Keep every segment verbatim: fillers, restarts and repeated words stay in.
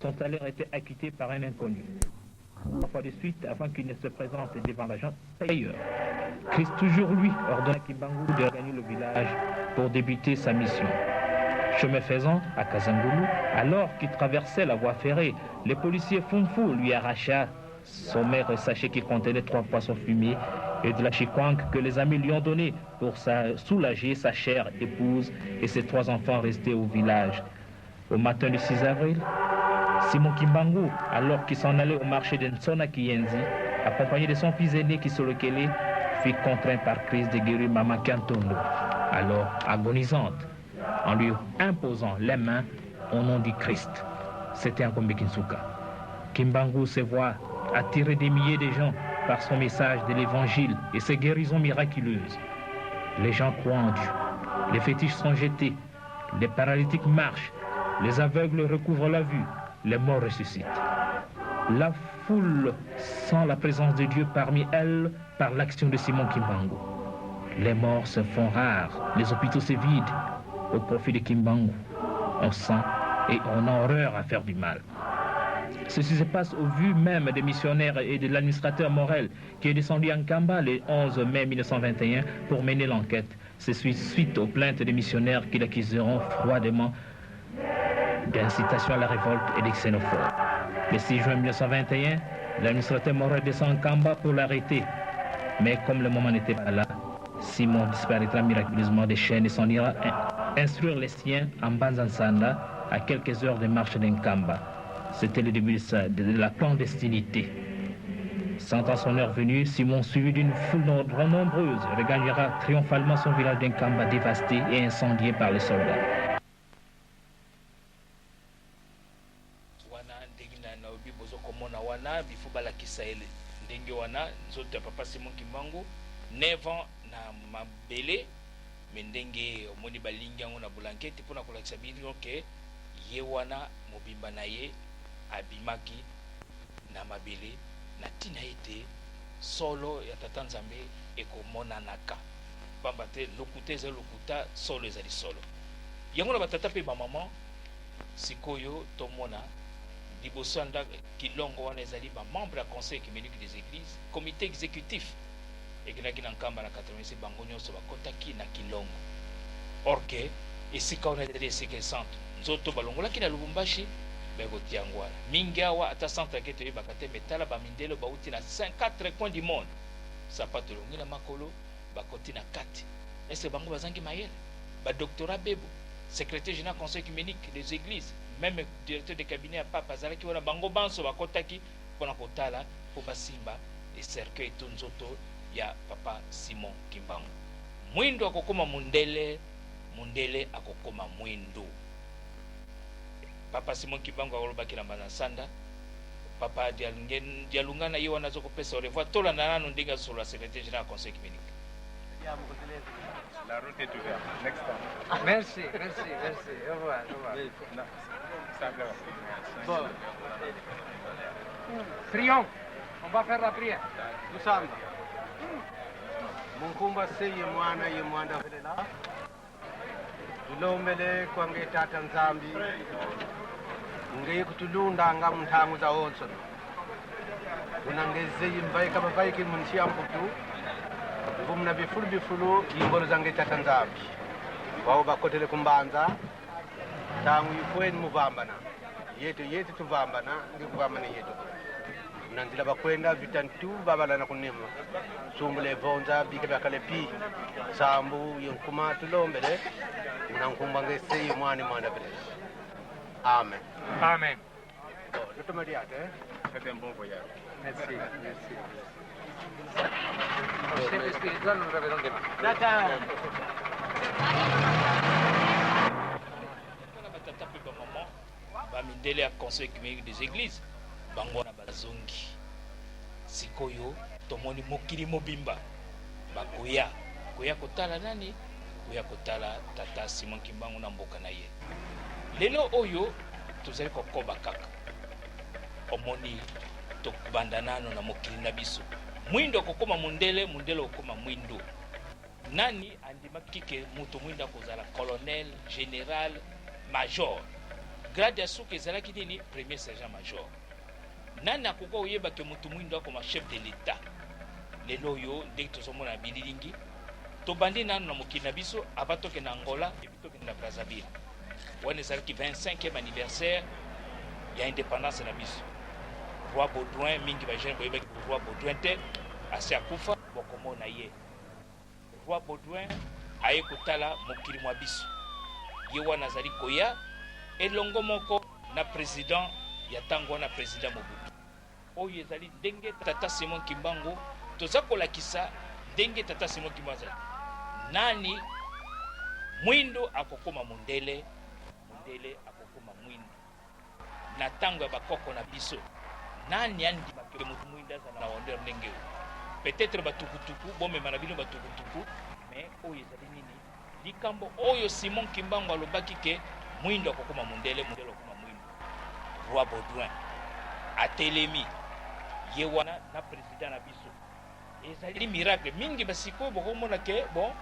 Son salaire était acquitté par un inconnu. Trois fois de suite, avant qu'il ne se présente devant l'agent payeur, Christ, toujours lui, ordonna à Kimbangu de regagner le village pour débuter sa mission. Chemin faisant, à Kasangulu, alors qu'il traversait la voie ferrée, le policier Fumfu lui arracha son maigre sachet qui contenait trois poissons fumés et de la chikwang que les amis lui ont donné pour sa-, soulager sa chère épouse et ses trois enfants restés au village. Au matin du six avril, Simon Kimbangu, alors qu'il s'en allait au marché de Nsona Kiyenzi, accompagné de son fils aîné Kisolokele, fut contraint par Christ de guérir Maman Kiantondo, alors agonisante, en lui imposant les mains au nom du Christ. C'était Nkombe Kinsuka. Kimbangu se voit attirer des milliers de gens par son message de l'Évangile et ses guérisons miraculeuses. Les gens croient en Dieu. Les fétiches sont jetés. Les paralytiques marchent. Les aveugles recouvrent la vue. Les morts ressuscitent. La foule sent la présence de Dieu parmi elle par l'action de Simon Kimbangu. Les morts se font rares, les hôpitaux se vident au profit de Kimbangu. On sent et on a horreur à faire du mal. Ceci se passe au vu même des missionnaires et de l'administrateur Morel, qui est descendu à Nkamba le onze mai mille neuf cent vingt et un pour mener l'enquête. C'est suite, suite aux plaintes des missionnaires qui l'accuseront froidement d'incitation à la révolte et de xénophobie. Le six juin mille neuf cent vingt et un, l'administrateur Morel descend à Nkamba pour l'arrêter. Mais comme le moment n'était pas là, Simon disparaîtra miraculeusement des chaînes et s'en ira in-, instruire les siens à Mbanza Nsanda, à quelques heures de marche de Nkamba. C'était le début de sa, de la clandestinité. Sentant son heure venue, Simon, suivi d'une foule non-, nombreuse, regagnera triomphalement son village de Nkamba dévasté et incendié par les soldats. Wana ndenge na, na obi bozo komona wana, bifo balakisa ele. Ndenge wana, nzoto ya Papa Simon Kimbangu, neuf ans na mabele, mais ndenge omoni balingi yango na blanquette, mpo na kolakisa bino que ye wana mobimba na ye abimaki na mabele, na ntina ete solo ya Tata Nzambe ekomonanaka. Pamba te lokuta ezali lokuta, solo ezali solo. Yango na batata mpe bamama, sikoyo tomona, liboso ya ndako Kilongo wana ezali ba membres ya Conseil œcuménique des églises, comité exécutif ekendaki na Nkamba na quatre-vingt-six, bango nyonso bakotaki na Kilongo. Or que esika wana ezali esika ya centre. Nzoto balongolaki na Lubumbashi, baye kotia yango wana. Mingi awa, ata centre ya ke toyebaka te, mais tala bamindele bauti na cinq, quatre coins du monde. Sapato elongi na makolo, bakoti na kati. Est-ce que bango bazangi mayele? Ba doctorat bebo, secrétaire général conseil œcuménique des églises, même directeur de cabinet ya Papa azalaki wana, bango banso bakotaki mpo na kotala, mpo basimba e cercueil to nzoto ya Papa Simon Kimbangu. Mwindo akokoma mundele, mundele akokoma mwindo. Papa Simon Kimbangu akolobaki na Mbanza Nsanda. Papa Dialungen-, Dialungana ye wana azo kopesa au revoir. Tolanda nanu ndenge asolola secrétaire général ya conseil œcuménique. La route est ouverte. Next time. Merci, merci, merci. Au revoir, au revoir. Oui, na-, ça va. Bon. Prions. On va faire la prière. Tusamba. Mu nkumbu a Se ye Mwana ye Mwanda Velela. Tulombele kwa nge Tata Nzambi, ngeye kutulundanga mu ntangu zawonsono. Buna nge zeyi mvaika bavaiki mu nsi ya Mputu, mvumu na bifulu bifulu yi ngolo za nge Tata Nzambi. Wau bakotele ku mbanza, ntangu yifweni mu vambana. Yeto, yeto tuvambana, nge kuvambana yeto. Muna nzila bakwenda, vita ntu, babala na kunima. Sumbula e vonza, bika biakala pi. Sambu ye nkuma tulombele, muna nkumbu a nge Se ye Mwana ye Mwanda Velela. Amen. Amen. Bon, nous te marions, hein? Faites un bon voyage. Merci, merci. Au chef spirituel, nous revenons demain. D'accord. Batata mpe bamama, bamindele ya Conseil œcuménique des églises, bango wana bazongi. Sikoyo tomoni mokili mobimba bakoya, koya kotala nani? Koya kotala Tata Simon Kimbangu na mboka na ye. Lelo oyo tozali kokoba kaka. Omoni, tokobanda nanu na mokili na biso. Mwindo akokoma mundele, mundele akokoma mwindo. Nani andimaki que moto mwinda kozala colonel, général, major? Grade ya suka ezalaki nini? Premier sergent major. Nani akoka koyeba ke mutu mwindu akoma chef de l'État? Lelo oyo, ndenge tozomona na bililingi, tobandi nanu na mokili na biso, avant tokende na Angola, et puis tokende na Brazzaville. Wana ezalaki vingt-cinquième anniversaire ya indépendance na biso. Roi Baudouin, mingi ba jeunes boyebaki Roi Baudouin te, asi akufa, bokomona ye. Roi Baudouin aye kotala mokili mwa biso. Ye wana azali koya elongo moko na président ya tango wana, président Mobutu. Oyo ezali ndenge tata Simon Kimbangu, toza kolakisa ndenge tata Simon Kimbangu azali. Nani mwindu akokoma mundele, mundele akokoma mwindu. Na tango ya bakoko na biso, nani andima ke mutu mwindu azala na honneur ndenge oyo? Peut-être batukutuku, bomema na bino batukutuku, mais oyo ezali nini? Likambo oyo Simon Kimbangu alobaki ke mwindu akokoma mundele, mundele akokoma mwindu. Roi Baudouin atelemi, ye wana na président na biso. Ezali miracle mingi. Ba sikoyo bokomona ke, bon,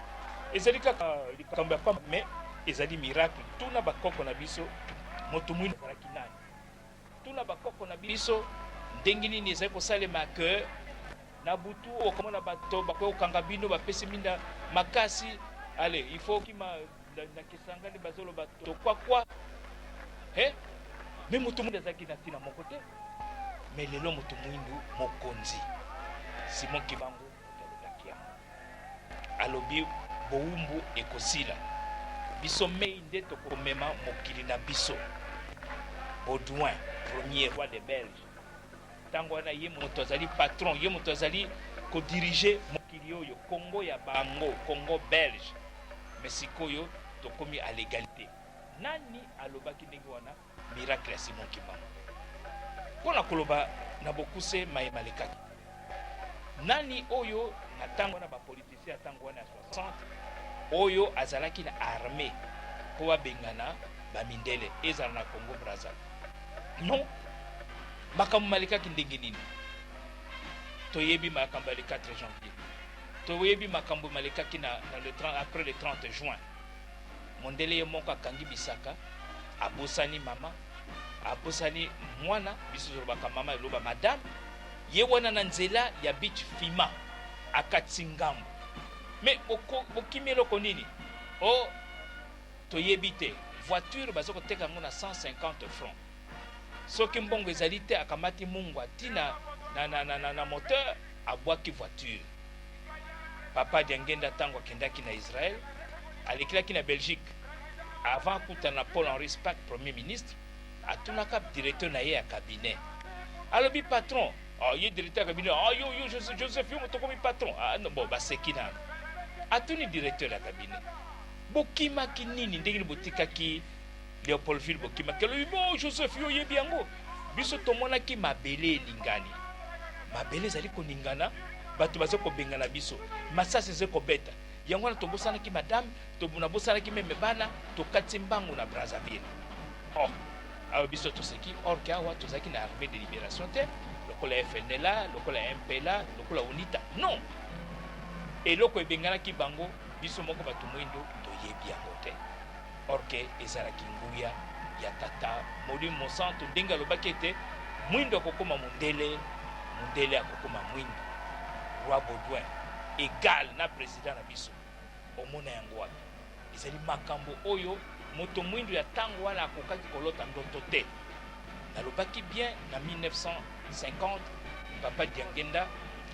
ezali kaka likambo ya pamba, mais ezali miracle. Tuna bakoko na biso, moto mwindu azalaki nani? Tuna bakoko na biso ndenge nini ezali kosalema ke na butu okomona bato bakoki kokanga bino, bapesi minda makasi, allez, il faut kima na, na Kisangani bazoloba to kwa kwa. He? Mais moto mwindu azalaki na ntina moko te. Mais lelo moto mwindu mokonzi. Simon Kimbangu moto alobaki yango. Alobi: bowumbu ekosila. Biso mei nde tokomema mokili na biso. Baudouin, premier roi des Belges. Tango wana ye moto azali patron, ye moto azali kodiriger mokili oyo, Congo ya bango, Congo belge. Mais sikoyo tokomi à l'égalité. Nani alobaki ndenge wana? Miracle ya Simon Kimbangu. Mpo na koloba na bokuse, maye malekaki. Nani oyo na tango wana, bapoliticien ya tango wana ya soixante, oyo azalaki na armée mpo babengana bamindele, ezala na Congo Brazza? Non. Makambo malekaki ndenge nini? Toyebi makambo ya le quatre janvier. Toyebi makambo malekaki na, na le trente, après le trente juin. Mondele ye moko akangi bisaka, abosani mama, abosani mwana, biso tolobaka mama, eloba madame. Ye wana na nzela ya beach Fima, akati ngambo. Mais boko-, bokimi eloko nini? Oh, toyebi te. Voiture baza koteka yango na cent cinquante francs. Soki mbongo ezali te, akamati mungwa tii na, na, na, na, na, na moteur, abwaki voiture. Papa Diangienda, tango akendaki na Israël, alekilaki na Belgique. Avant akutana na Paul-Henri Spaak, premier ministre, atunaka directeur na ye ya cabinet. Alobi: patron. Ah, ye directeur ya cabinet: ah, yo, yo, Joseph, Joseph, yo moto okomi patron? Ah, non, bon, baseki nanu. Atuni directeur ya cabinet: bokimaki nini? Ndenge nini botikaki Léopoldville, bokimaki? Alobi: bon, Joseph, yo oyebi yango. Biso tomonaki mabele elingani. Mabele ezali koningana, bato baza kobengana biso, masasi ezali kobeta. Yango wana tobosanaki madame, to-, nabosanaki meme bana, tokati mbangu na Brazzaville. Oh, awa biso toseki, or que awa tozalaki na Armée de Libération te, lokola F N L A, lokola M P L A, lokola UNITA. Non! Eloko ebenganaki bango, biso moko bato mwindu toyebi yango te. Or que ezalaki nguya ya Tata Molimo Mosantu, ndenge alobaki ete mwindu akokoma mundele, mundele akokoma mwindu. Roi Baudouin égal na président na biso. Omona yango wapi? Ezali makambo oyo moto mwindu ya tango wana akokaki kolota ndoto te. Nalobaki bien, na mille neuf cent cinquante, Papa Diangienda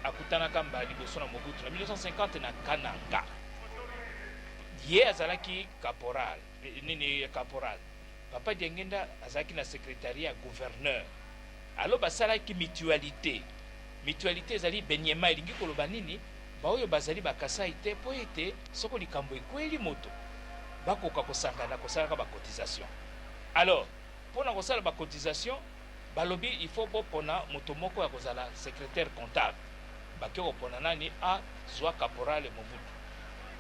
akutanaka mbala liboso na Mobutu, na mille neuf cent cinquante, na Kananga. Ye azalaki caporal, eh, nini, caporal. Papa Diangienda azalaki na secrétariat ya gouverneur. Alors basalaki mutualité. Mutualité ezali beniema, elingi koloba nini? Baoyo bazali ba Kasai te, mpo ete soko likambo ekweli moto, bakoka kosangana kosalaka ba cotisation. Alors, mpo na kosala ba cotisation, balobi: il faut bopona moto moko ya kozala secrétaire comptable. Bake kopona nani? Ah, zwa caporal Mobutu.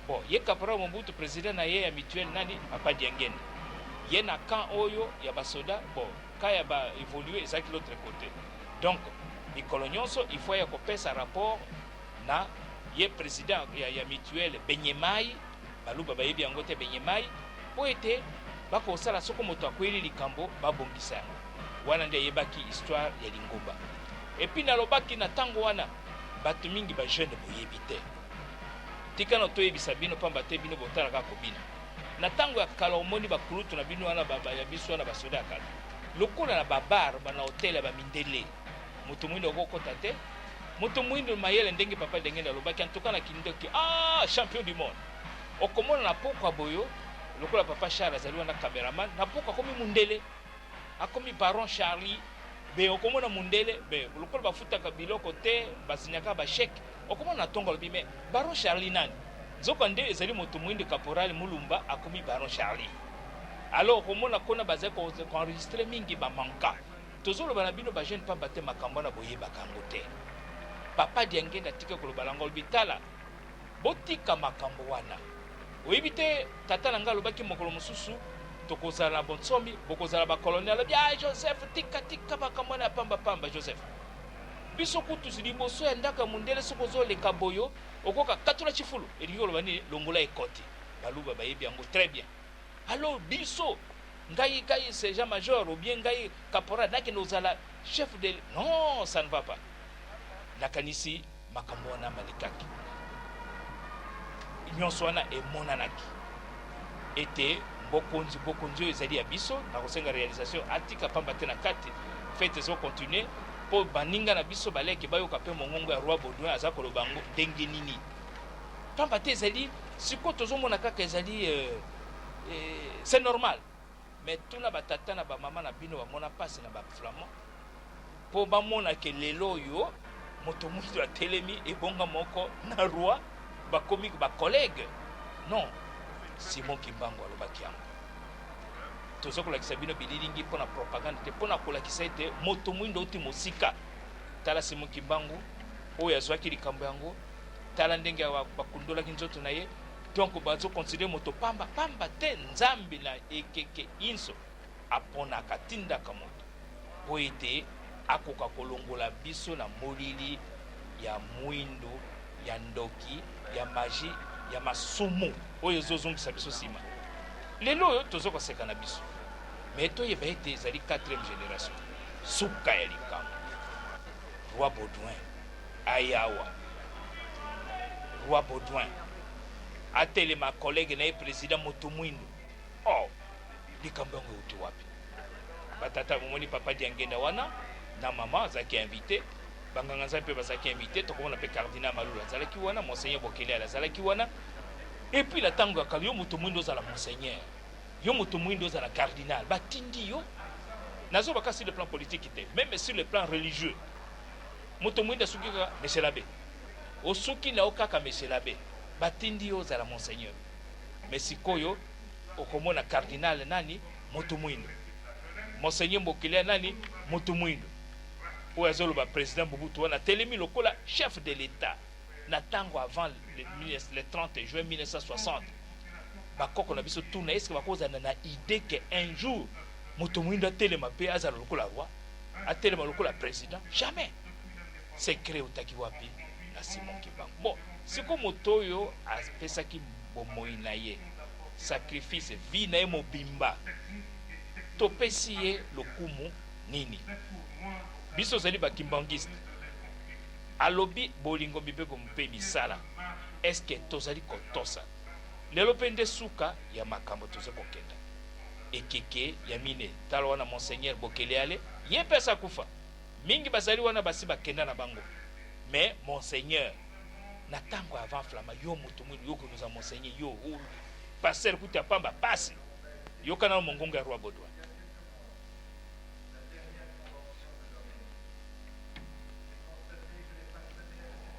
Bon, ye caporal Mobutu, président na ye ya mutuelle nani? Papa Diangienda. Ye na camp oyo ya basoda, bon, camp ya ba évolué ezalaki l'autre côté. Donc, mikolo nyonso il faut ya kopesa rapport na ye président ya, ya mutuelle, Benyemai, Baluba bayebi yango te, Benyemai, mpo ete Bakosala soko moto akweli likambo, babongisa yango. Wana nde ayebaki histoire ya lingomba. Et puis nalobaki na tango wana, bato mingi, ba jeunes, boyebi te. Tika na toyebisa bino, pamba te bino botalaka kobina. Na tango ya kala, omoni bakulutu na bino wana, ba, ba, ya biso wana, basoda ya kala. Lokola na ba bar, ba na hotel ya bamindele, moto moindo akokota te. Moto moindo mayele, ndenge Papa Diangienda alobaki, en tout cas na kindoki, ah, champion du monde. Okomona na pokwa boyo, lokola Papa Charles azali wana cameraman, na pokwa akomi mundele. Akomi Baron Charlie. Be, okomona mundele, be, lokola bafutaka biloko te, basignaka ba chèque. Okomona na tongo alobi, mais Baron Charlie nani? Nzoka nde ezali moto moindo, Caporal Mulumba, akomi Baron Charlie. Alors, okomona kuna bazali ko-, ko-enregistrer mingi ba manka. Tozoloba na bino ba jeunes, pamba te makambo wana boyebaka yango te. Papa Diangienda atika koloba na yango, alobi, tala, botika makambo wana. Oyebi te, tata na ngai alobaki mokolo mosusu, tokozala na bonsomi, bokozala ba colonel. Alobi, ah, Joseph, tika, tika makambo wana ya pamba pamba, Joseph. Biso kutu si liboso ya ndako ya mundele, soki ozoleka boyo, okoka katula chifulu. Elingi koloba nini? Longola ekoti. Baluba bayebi yango très bien. Alors biso, ngai, ngai sergent major ou bien ngai caporal, nakende kozala chef de... Non, ça ne va pas. Nakanisi makambo wana malekaki. Nyonso wana emonanaki ete bokonzi, bokonzi oyo ezali ya biso, nakosenga réalisation atika, pamba te na kati fête ezo continuer, po baninga na biso baleke bayoka pe mongongo ya Roi Baudouin aza koloba yango ndenge nini. Pamba te ezali, sikoyo tozomona kaka ezali, euh, euh, c'est normal. Mais tuna batata na bamama na bino, bamona pasi na ba Flamands, po bamona ke lelo oyo moto moindo atelemi ebonga moko na roi, bakomi ba collègues. Non, Simon Kimbangu alobaki yango. Toza kolakisa bino bililingi mpo na propagande te, mpo na kolakisa ete moto moindo auti mosika. Tala Simon Kimbangu, oyo azwaki likambo yango, tala ndenge ba-, bakundolaki nzoto na ye. Donc bazo considérer moto pamba, pamba te. Nzambe na ekeke inso aponaka, atindaka moto po ete akoka kolongola biso na molili ya mwindo, ya ndoki, ya magie, ya masumu oyo ezozongisa biso nsima. Lelo oyo toza koseka na biso, mais toyeba ete ezali quatrième génération. Suka ya likambo. Roi Baudouin aya awa. Roi Baudouin atelema, collègue na ye président moto mwindo. Oh, likambo yango euti wapi? Batata, bomoni Papa Diangienda wana, na mama azalaki invité, banganga-Nzambe mpe bazalaki invité, tokomona mpe Cardinal Malula azalaki wana, Monseigneur Bokeliale azalaki wana. Et puis na tango ya kala, yo moto mwindo ozala Monseigneur, yo moto mwindo ozala Cardinal, batindi yo. Nazoloba kaka sur le plan politique te, même sur le plan religieux. Moto mwindo asuki kaka Monsieur l'abbé. Osuki na yo kaka Monsieur l'abbé, batindi yo ozala Monseigneur. Mais sikoyo okomona Cardinal nani? Moto mwindo. Monseigneur Bokeliale nani? Moto mwindo. Oyo azoloba président Mobutu wana atelemi lokola chef de l'État na tango avant le, le trente juin mille neuf cent soixante. Bakoko na biso, tuna, est-ce que bakozala na idée que un jour moto mwindo atelema mpe azala lokola roi, atelema lokola président? Jamais. Secret eutaki wapi? Na Simon Kimbangu. Bon, sikoyo moto oyo apesaki bomoi na ye, sacrifice, vie na ye mobimba, topesi ye lokumu nini? Biso tozali ba kimbanguistes. Alobi bolingo, mibeko mpe misala. Est-ce que tozali kotosa? Lelo mpe nde suka ya makambo toza kokenda. Ekeke ya mine, tala wana Monseigneur Bokeliale, ye mpe asi akufa. Mingi bazali wana basi bakenda na bango. Mais Monseigneur, na tango avant Flamand, yo moto mwindo, yo konoza Monseigneur, yo, oh, pasteur kutu ya pamba, pasi. Yoka nanu mongongo ya Roi Baudouin.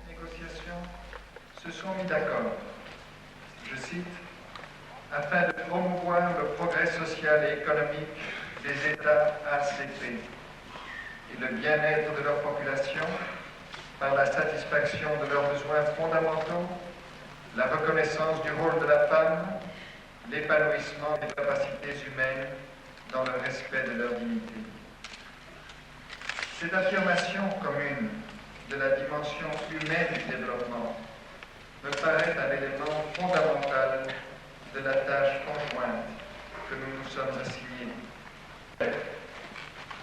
Négociations se sont mis d'accord, je cite, afin de promouvoir le progrès social et économique des États A C P et le bien-être de leur population par la satisfaction de leurs besoins fondamentaux, la reconnaissance du rôle de la femme, l'épanouissement des capacités humaines dans le respect de leur dignité. Cette affirmation commune de la dimension humaine du développement me paraît un élément fondamental de la tâche conjointe que nous nous sommes assignés,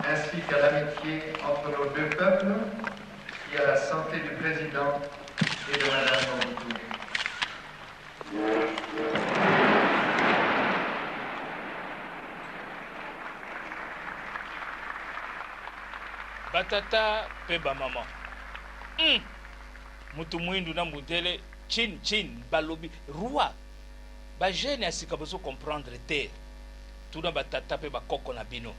ainsi qu'à l'amitié entre nos deux peuples et à la santé du président et de Madame Mobutu. Batata pe bamama. Hmm. Mutu mwindu na mundele, chin chin, balobi roi. Ba jeunes ya sika bozo comprendre te. Tuna batata pe bakoko na bino.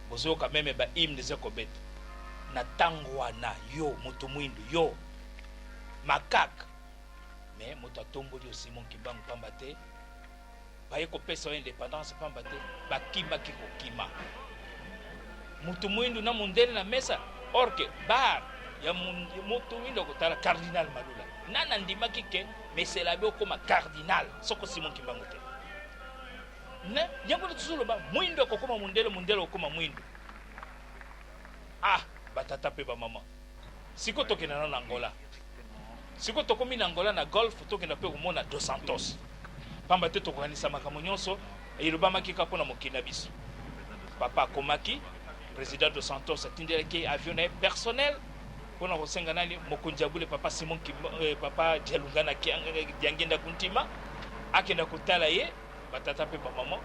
Bozo yoka meme ba hymne ze kobeta. Na tango wana, yo, mutu mwindu, yo, makaka. Mais moto atomboli yo Simon Kimbangu, pamba te baye kopesa yo indépendance, pamba te bakimaki kokima. Mutu mwindu na mundele na mesa, or que bar ya mun-, mutu mwindu akotala Cardinal Malula. Nani andimaki que Monsieur l'Abbé okoma cardinal, soko Simon Kimbangu te? Ne, yango nde tozoloba, mwindu akokoma mundele, mundele akokoma mwindu. Ah, batata pe bamama. Sikoyo tokenda na, na Angola. Sikoyo tokomi na Angola, na Golfe, tokenda pe komona Dos Santos. Pamba te tokokanisa makambo nyonso, elobamaki kaka mpo na mokili na biso. Papa akomaki, Président Dos Santos atindelaki avion na ye personnel mpo na kosenga nani? Mokonzi ya bule, Papa Simon Kimba-, eh, Papa Dialungana Kiang-, Diangienda Kuntima, akenda kotala ye, batata pe bamama.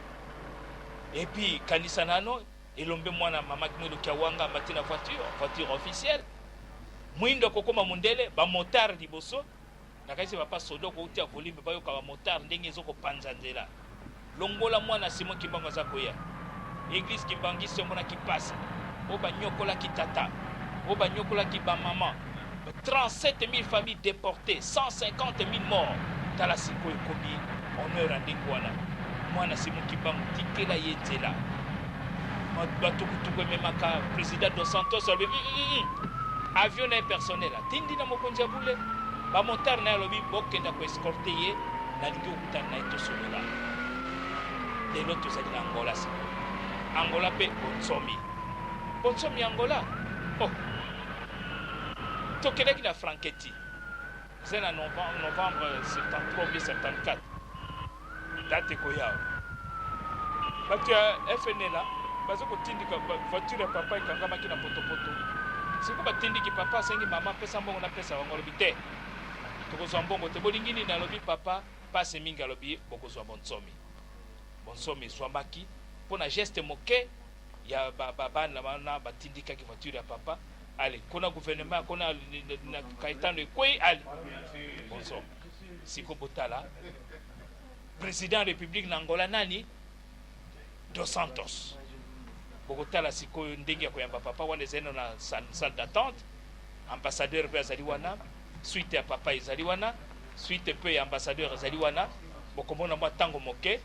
Et puis, kanisa nano, elombe mwana mama Kimwelo Kiawanga amati na voiture, voiture officielle. Mwindu akokoma mundele, ba motards liboso. Nakanisi papa Sodo kouti ya volume, bayoka ba motards ndenge ezo kopanza nzela. Longola mwana Simon Kimbangu aza koya. Église kimbanguiste mona kipasi. Oyo banyokolaki tata. Oyo banyokolaki bamama. Trente-sept mille familles déportées, cent cinquante mille morts. Tala sikoyo ekomi honneur ya ndenge wana. Mwana Simon Kimbangu, tikela ye nzela. Ma-, batukutuku ememaka Président Dos Santos, alobi, "Mm, mm, mm." Avion na ye personnel, atindi na mokonzi ya bule. Ba motards na ye, alobi, "Bokenda ko escorter ye, nalingi kokutana na ye, tosolola." Lelo tozali na Angola sikoyo. Angola pe bonsomi. Bonsomi ya Angola. Oh. Tokendaki na Franketi. Eza na nove-, novembre septante-trois ou bien septante-quatre. Date ekoya awa. Bato ya F N L A baza kotindika ba-, voiture ya papa ekangamaki na potopoto. Sikoyo batindiki papa, asengi mama, "Pesa mbongo, napesa yango." Alobi, "Te. Tokozwa mbongo te." "Bolingi nini?" Alobi, "Papa, pasi mingi." Alobi, "Bokozwa bonsomi." Bonsomi ezwamaki mpo na geste moke ya ba, ba, bana wana batindikaki voiture ya papa. Allez, kuna gouvernement, kuna na, na, na Caetano ekwei, allez. Bonsomi. Sikoyo botala. Président ya République na Angola nani? Dos Santos. Bokotala sikoyo ndenge ya koyamba papa, wana ezali na salle, salle d'attente. Ambassadeur pe azali wana, suite ya papa ezali wana, suite pe ya ambassadeur ezali wana. Bokomona mwa tango moke,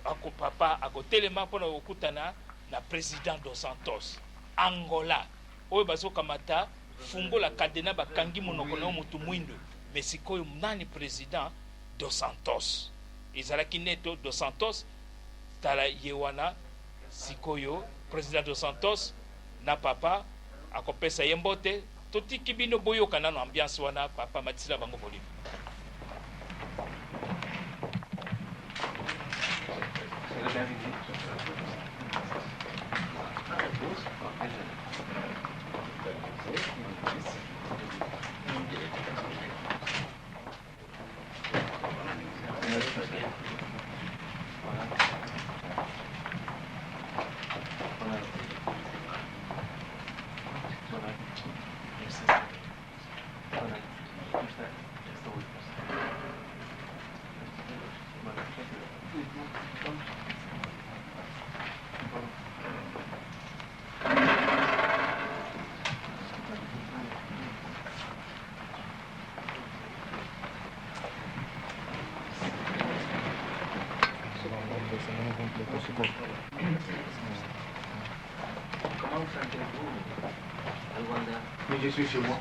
ako-, papa akotelema mpo na kokutana na Président Dos Santos. Angola, oyo bazokamata, fungola cadenas, bakangi monoko na yo, motu mwindu. Mais sikoyo nani président? Dos Santos. Ezalaki neto Dos Santos, tala ye wana sikoyo, Président Dos Santos na papa akopesa ye mbote. Totiki bino boyoka nano ambiance wana, papa, matisila bango volume. Comment vous sentez-vous au Rwanda? Mais je suis chez moi.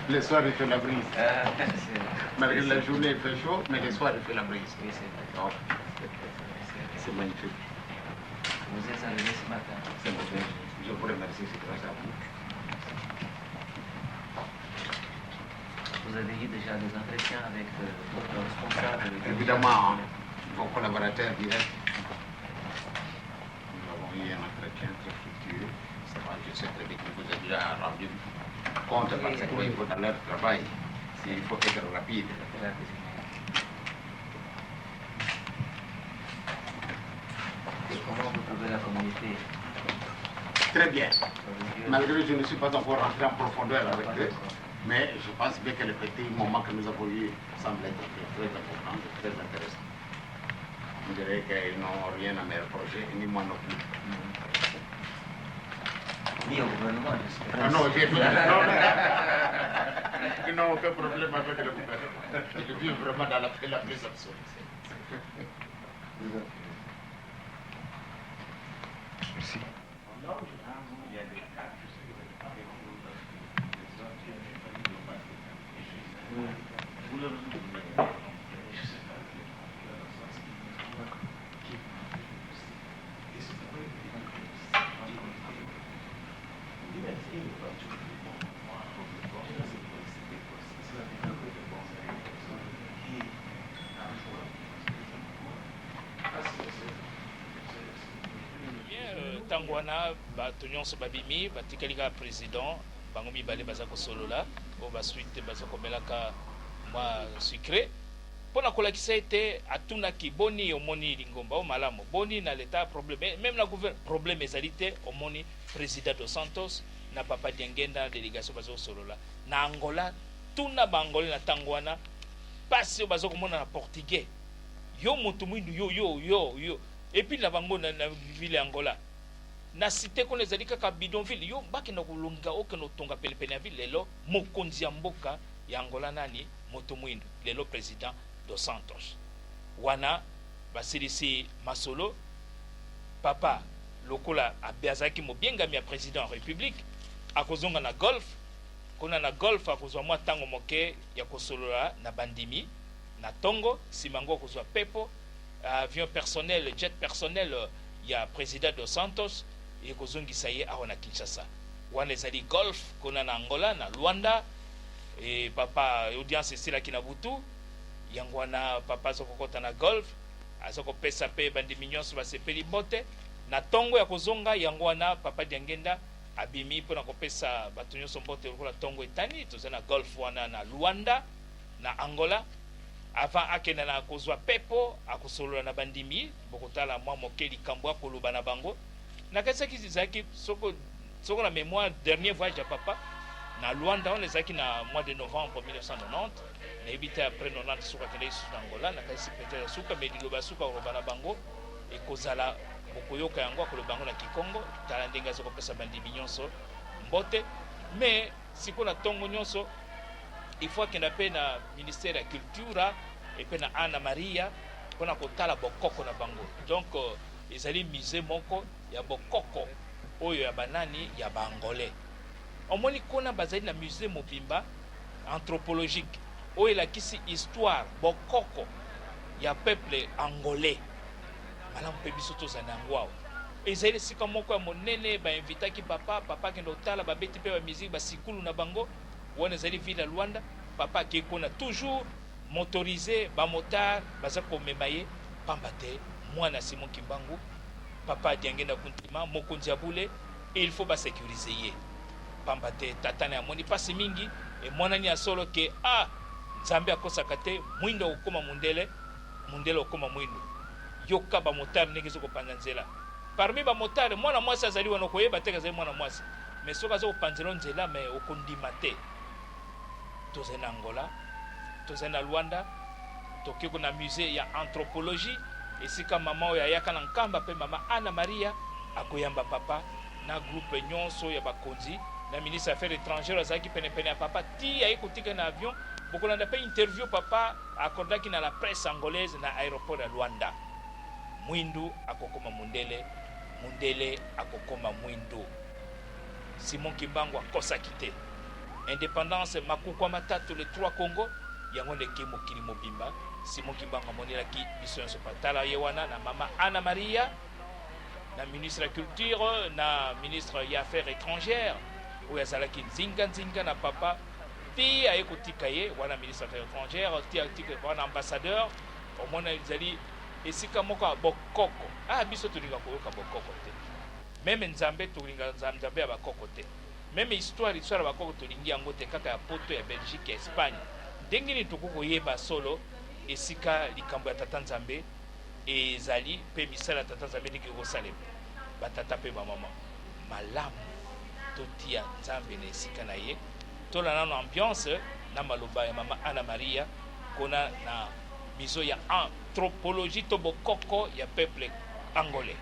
Le soir, il fait la brise. Ah, c'est, malgré la journée, il fait chaud, mais le soir, il fait la brise. Oui, c'est vrai. Donc, c'est magnifique. Vous êtes arrivé ce matin. C'est mon frère. Je vous remercie, c'est grâce à vous. Vous avez eu déjà des entretiens avec, euh, d'autres responsables de... Évidemment, hein. Vos collaborateurs directs, nous avons eu un entretien très fructueux. Ça va, je sais très bien que vous avez déjà rendu compte, oui, parce que, oui, vous, dans leur travail, il faut être rapide. Rapide. Et comment vous trouvez la communauté ? Très bien. Religieuse. Malgré que je ne suis pas encore rentré en profondeur avec eux, mais je pense bien que le petit moment que nous avons eu semble être très, très important, très intéressant. On dirait qu'ils n'ont rien à me reprocher, ni moi non plus. Ni au gouvernement, j'espère. Ah non, j'ai, non, non. Ils n'ont aucun problème avec le gouvernement. Je vis vraiment dans la paix la plus absolue. Merci. Bien, euh, ntangu wana bato nyonso babimi, batikali kaka président, bango mibale baza kosolola, oyo ba suite baza komelaka mwa sucré. Mpo na kolakisa ete atunaki: "Boni omoni lingomba oyo malamu? Boni na leta problème?" Eh, même na gouverne-, problème ezali te, omoni président Dos Santos na papa Diangienda na délégation baza kosolola. Na Angola, tuna ba Angolais na ntango wana, mpasi oyo baza komona na portugais. Yo moto mwindu, yo, yo, yo, yo. Et puis na bango na, na ville ya Angola. Na cité kuna ezali kaka bidonville. Yo bakenda kolonga, okende kotonga penepene ya ville. Lelo, mokonzi ya mboka ya Angola nani? Moto mwindu. Lelo, président Dos Santos. Wana basilisi masolo, papa, lokola abe-, azalaki mobiengami ya président ya République, akozonga na Golfe. Kuna na Golfe akozwa mwa ntango moke ya kosolola na bandimi na ntongo, nsima yango akozwa mpepo, avion personnel, jet personnel ya président Dos Santos ekozongisa ye awa na Kinshasa. Wana ezali Golfe, kuna na Angola, na Luanda. E, papa, audience esilaki na butu, yango wana papa aza kokota na Golfe, aza kopesa mpe bandimi nyonso basepeli mbote. Na ntongo ya kozonga, yango wana papa Diangienda abimi mpo na kopesa bato nyonso mbote lokola ntongo etani. Toza na Golfe wana na Luanda, na Angola. Avant akenda na kozwa mpepo, akosolola na bandimi, bokotala mwa moke likambo akoloba na bango. Nakanisaki ezalaki, soko, soko na mémoire, dernier voyage ya papa na Luanda, wana ezalaki na mois de novembre mille neuf cent nonante. Nayebi te après nonante soko akendaki lisusu na Angola, nakanisi peut-être ya suka, mais liloba ya suka akoloba na bango ekozala, bokoyoka yango, akoloba yango na Kikongo, tala ndenge aza kopesa bandimi nyonso mbote. Mais sikoyo na ntongo nyonso, il faut akenda mpe na ministère ya culture, et mpe na Ana Maria, mpo na kotala bokoko na bango. Donc, euh, ezali musée moko ya bokoko oyo ya banani? Ya ba Angolais. Omoni, kuna bazali na musée mobimba anthropologique oyo elakisi histoire, bokoko ya peuple angolais. Malamu mpe biso tozala na yango awa. Ezali esika moko ya monene, ba invitaki papa, papa akende kotala, babeti mpe ba musique, ba sikulu na bango. Wana ezali ville ya Luanda. Papa akei kuna, toujours motorisé, ba motards baza komema ye, pamba te mwana Simon Kimbangu, papa Diangienda Kuntima, mokonzi ya bule, il faut ba sécuriser ye. Pamba te tata na ye amoni mpasi mingi, emonani ya solo que, ah, Nzambe akosaka te, mwindu akokoma mundele, mundele akokoma mwindu. Yoka ba motards ndenge ezo kopanza nzela. Parmi ba motards, mwana mwasi azali wana, okoyeba te que azali mwana mwasi. Mais soki aza kopanzela yo nzela, mais okondima te. Tozali na Angola, tozali na Luanda, tokei kuna musée ya anthropologie, esika mama oyo ayaka na Nkamba, mpe mama Ana Maria akoyamba papa na groupe nyonso ya bakonzi, na ministre ya Affaires étrangères azalaki penepene ya papa, ti aye kotika na avion. Bokolanda mpe interview papa accordaki na la presse angolaise na aéroport ya Luanda. Mwindu akokoma mundele, mundele akokoma mwindu. Simon Kimbangu akosaki te. Indépendance, makuku ya matatu, les trois Congo, yango nde ekei mokili mobimba. Simon Kimbangu amonelaki biso nyonso patala ye wana na mama Ana Maria, na ministre ya culture, na ministre ya affaires étrangères, oyo azalaki nzinga nzinga na papa, ti aye kotika ye wana ministre ya affaires étrangères, ti atika wana ambassadeur. Omona, ezali Esika moko ya bokoko. Ah, biso tolinga koyoka bokoko te. Meme Nzambe, tolinga Nzambe, Nzambe ya bakoko te. Meme histoire, histoire ya bakoko tolingi yango te, kaka ya Poto, ya Belgique, ya Espagne. Ndenge nini tokoki koyeba solo esika likambo ya Tata Nzambe ezali, mpe misala ya Tata Nzambe ndenge ekosalema? Batata mpe bamama, malamu totia Nzambe na esika na ye. Tola nano ambiance na maloba ya mama Anna Maria, kuna na mizo ya anthropologie to bokoko ya peuple angolais.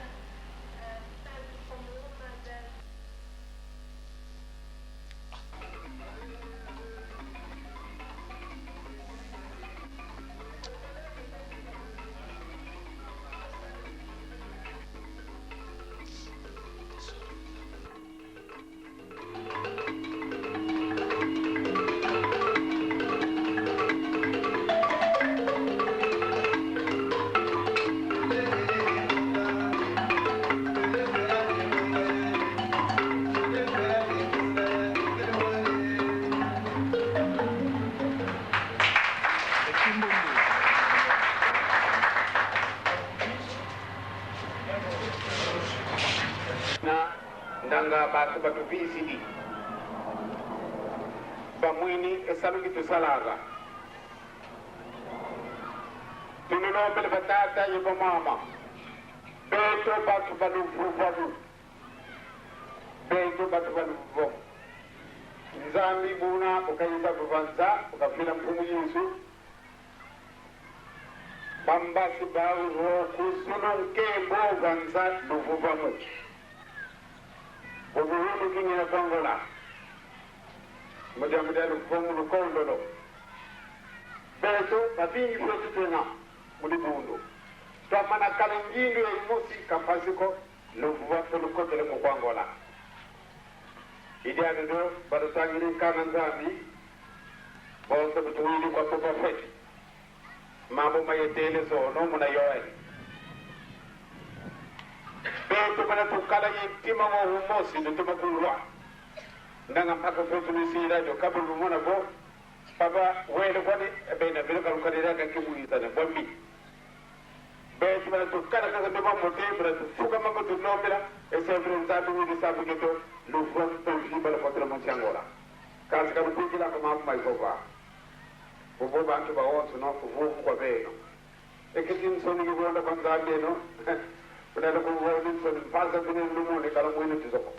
Na ndanga bantu batuvisidi, bamwini e salu ki tusalaka. Tulombele batata ye bamama, beto bantu ba luvuvamu, beto bantu ba luvuvamu. Nzambi buna bu kayiza vova nza, bu kavila Mfumu Yesu, bambasi bau vo ku zulu nkembo va nza luvuvamu. Vo buhulu kingina ku Angola, mu diambu dia luvuvamu lukondolo. Beto, babingi fioti twena mu dibundu. Twamana kala ngindu ya imosi, ka mpasi ko, luvuvamu lukotele ku Angola. I diadi dio balutangidi nkanda Nzambi, bonso bu tuwidi kwa Papa Fweti. Mambu mayetele zono muna Yoel. Beto bana tukala ye ntima wa umosi, ntima kulwa. Ndanga mpaka vo tunisila dio, ka bu lumona vo, Papa wele kwani, e bena, beno ka lukadila ka kimwisa ne, bwa mbi. Beto bana tukala kaka ntima mote, bana tufukama ko tulombela, e c'est vrai Nzambi widi sabu keto, luvuvamu mpe luvimba lukotele mu nsi Angola. Kansi ka lukwikila ko mambu ma ivova. Bobo bantu bawonsono, vuvu kwa beno. E kiti nsoni ki vonda kwa Nzambi eno. Kuna le kuvoni nsoni, mpasi tuna lumone kala mwini tuzoko.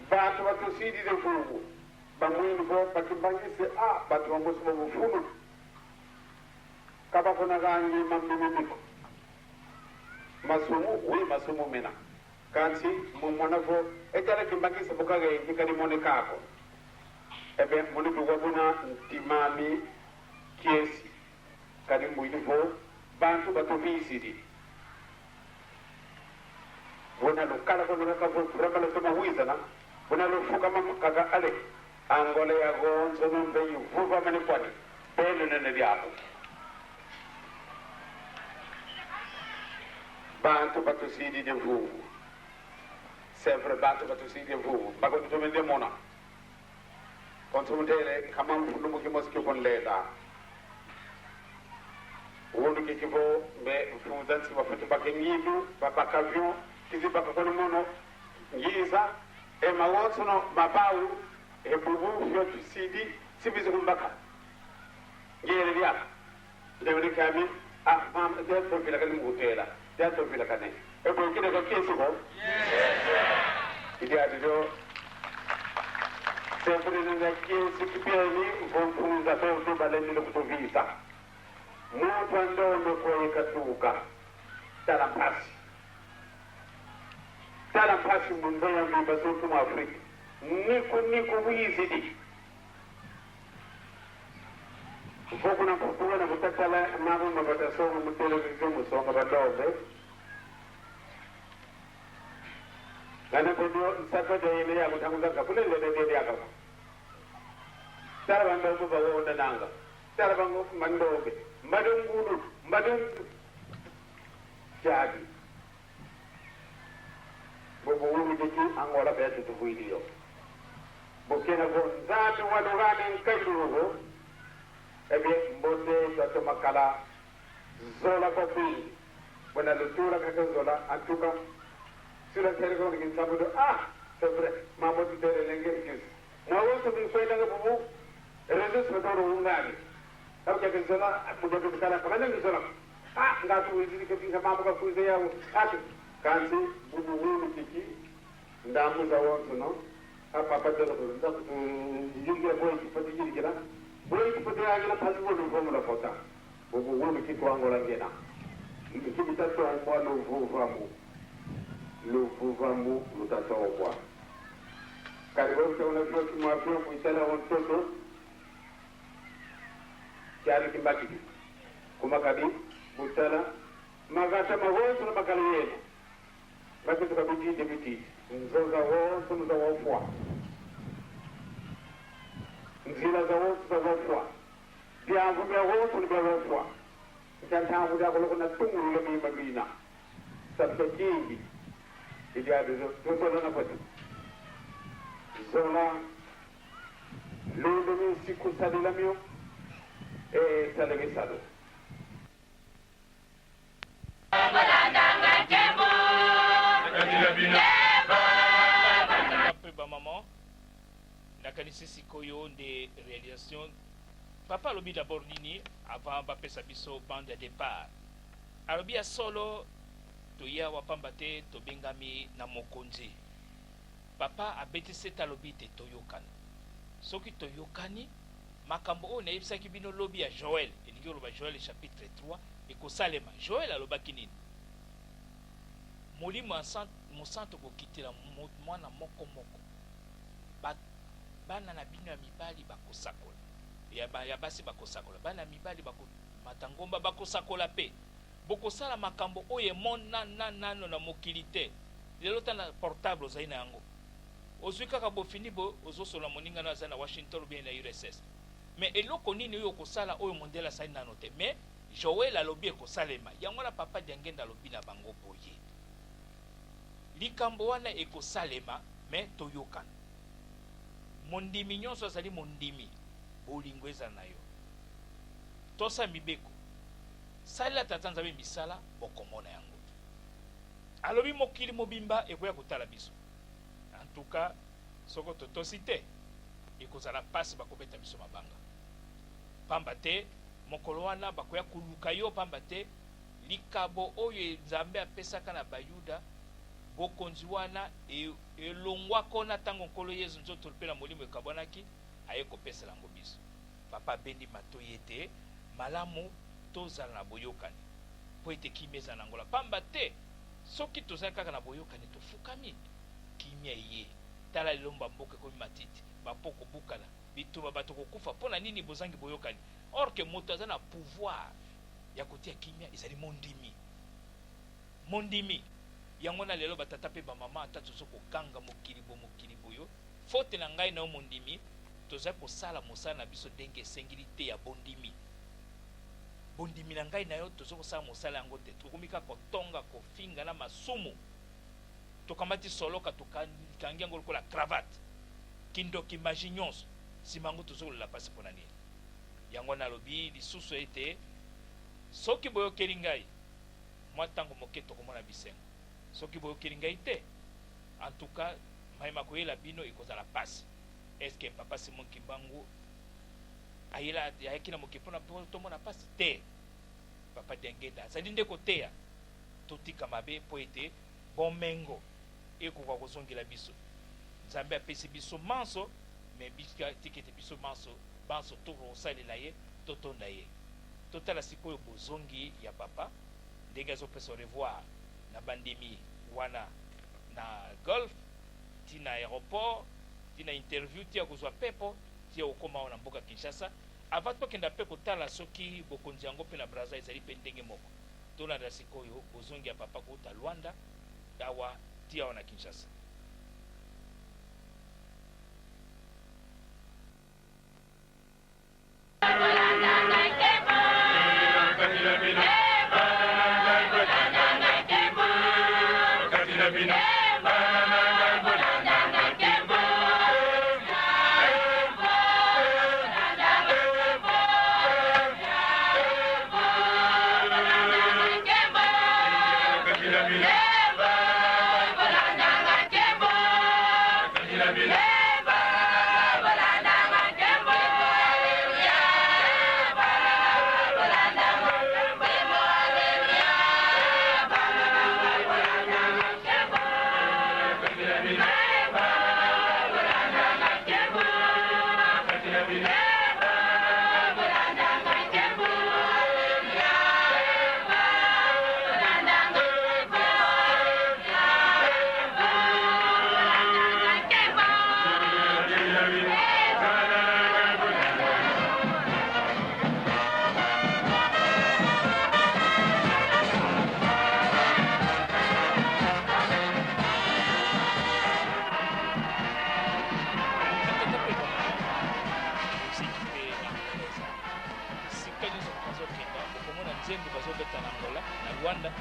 Bantu batusididi vuvu, bamwini vo bakimbangise, ah, bantu bamosi ba mfunu. Ka bavanakangi mambi mimbi ko. Masumu, oui, masumu mena. Kansi mu mona vo, e kala kimbangisa bu kagengi ka dimoneka ko. E bem, mu niduka buna ntim'ami kiesi. Kadi mbwidi vo, bantu batuvisidi. Buna lukala ko luna ka vo, vraiment lutoma wizana. Buna lufukama kaka ale. Angola yawonsono mpe yivuvamene kwani. Beno nene diabu. Bantu batusididi vuvu. C'est vrai, bantu batusididi vuvu. Mbako tutomene mona. Konso mutele, nkama mfundu mu kimosi kio konlenda. Wunu kiki vo, mbe mfunza nsi bafwete baka ngindu, babaka avion, kizi baka kwani mono, ngiza, e mawonsono, mabau, e bubu, fioti sidi, si bizi kumbaka. Ngele diaka. Ndewele kami, ah, mam, dia tovilakani mukutela, dia tovilakani. E bo kina ka kiesi ko? I diadi dio. Sempre nina kiesi kibeni, vo mfunza beto balendele kutuvisa. Muntu a ndombe kwa ye katuka. Tala mpasi. Tala mpasi mu nza ya mbi, bazotu mu Afrika. Niku, niku wizidi. Vo kuna Mputu wena kutatala mambu ma batasonga mu télévision mu songa bandombe. Ngana ko dio nsatu dia yina ya kutanguza ka kulele de de de aka. Tala bandombe bawonananga. Tala bango mandombe. Mbado ngulu, mbado ntu. Jadi. Bobo wunu kiki Angola beto tuvwidi yo. Bu kena vo Nzambi walugane nkailu wo. Eh bien, mbote, tata Makala, zola kwa kwingi. Buna lutula kaka zola, en tout cas, si la tele kwa kinsambu do, ah, c'est vrai, mambu tutelelenge, kis. Mwa wonso mikwendanga bubu, réseaux sociaux ungani. Abu kia zola, mu dia kutala, kama nani zola. Ah, ngatu wizidi katinga mambu ka kuiza yau. Ati, kansi, bubu wunu kiki, ndambu zawonsono, a papa dela ko, nza kutu yirikila boy kifati yirikila. Boy kifati yirikila, pasi ko luvomo la kota. Bubu wunu ki kwa Angola ngena. Ki bita tombwa luvuvamu. Luvuvamu luta tombwa. Kadi bo bita una vyo ki mwa vyo kuitala wa ntoto. Kiari kimbaki. Kuma kadi, butala, magata mawonso na makala yeno. Bakituka bititi bititi. Nzo zawonso za wafwa. Nzila zawonso za wafwa. Biamvu biawonso ni bia wafwa. Ntantangu dia kuloko na tungulu la mima mina. Sabta kingi. Idi adu zo, zo zola na kwetu. Zola, lulu mi siku sadila mio. E, sale mi salo. Mpe ba maman, nakanisi sikoyo nde réalisation. Papa alobi d'abord nini avant bapesa biso bande ya départ? Alobi ya solo, toya awa pamba te tobengami na mokonzi. Papa abeti sete, alobi te toyokana. Soki toyokani, makambo oyo nayebisaki bino lobi ya Joël, elingi koloba Joël chapitre trois, ekosalema. Joël alobaki nini? Molimo ya San-, Mosantu kokitela mo-, mwana moko moko. Ba-, bana na bino ya mibali bakosakola. Ya ba-, ya basi bakosakola. Bana ya mibali bakomata ngomba, bakosakola pe. Bokosala makambo oyo emonana nano na mokili te. Lelo ta na portable ozali na yango. Ozwi kaka bofini bo, ozosolola moninga na aza na Washington ou bien na U R S S. Mais eloko nini oyo okosala oyo mondele asali nano te? Mais Joël alobi ekosalema. Yango wana Papa Diangienda alobi na bango boye: likambo wana ekosalema, mais toyokana. Mondimi nyonso azali mondimi, bolingo ezala na yo. Tosa mibeko. Salela Tata Nzambe misala, bokomona yango. Alobi mokili mobimba ekoya kotala biso. En tout cas, soko totosi te, ekozala mpasi bakobeta biso mabanga. Pamba te, mokolo wana bakoya koluka yo, pamba te likabo oyo Nzambe apesaka na Bayuda, bokonzi wana e-, elongwako na ntango Nkolo Yesu, nzoto mpe na molimo ekabwanaki, aye kopesela yango biso. Papa abendi matoi ete malamu tozala na boyokani, mpo ete kimia ezala na Angola. Pamba te, soki tozali kaka na boyokani, tofukami. Kimia eye. Tala lelo bamboka ekomi matiti, bapoko bukana, bitumba, bato kokufa. Mpo na nini? Bozangi boyokani. Or que moto aza na pouvoir ya kotia kimia ezali mondimi. Mondimi. Yango na lelo, batata mpe bamama, ata tozo koganga mokili bo, mokili boyo, faute na ngai na yo mondimi, tozali kosala mosala na biso ndenge esengeli te ya bondimi. Bondimi na ngai na yo, tozo kosala mosala yango te. Tokomi kaka kotonga, kofinga na masumu. Tokamati soloka, tokangi yango lokola cravate. Kindoki, magie nyonso. Nsima yango tozolola mpasi mpo na nini? Yango nalobi lisusu ete, soki boyokeli ngai, mwa ntango moke tokomona bisengo. Soki boyokeli ngai te, en tout cas, mai makoyela bino ekozala mpasi. Est-ce que Papa Simon Kimbangu ayela, ayaki na mokili mpo na, mpo tomona mpasi? Te. Papa Diangienda azali nde koteya totika mabe mpo ete bomengo ekoka kozongela biso. Nzambe apesi biso manso, mais bika-, tika ete biso manso, banso tokosalela ye, totonda ye. Totala sikoyo bozongi ya papa, ndenge azopesa au revoir na bandimi wana na Golfe, ti na aéroport, ti na interview, ti ya kozwa mpepo, ti ya kokoma awa na mboka Kinshasa. Avant tokenda mpe kotala soki bokonzi yango mpe na Brazza ezali mpe ndenge moko. Tolanda sikoyo bozongi ya papa kouta Luanda, awa, ti awa na Kinshasa. Luanda.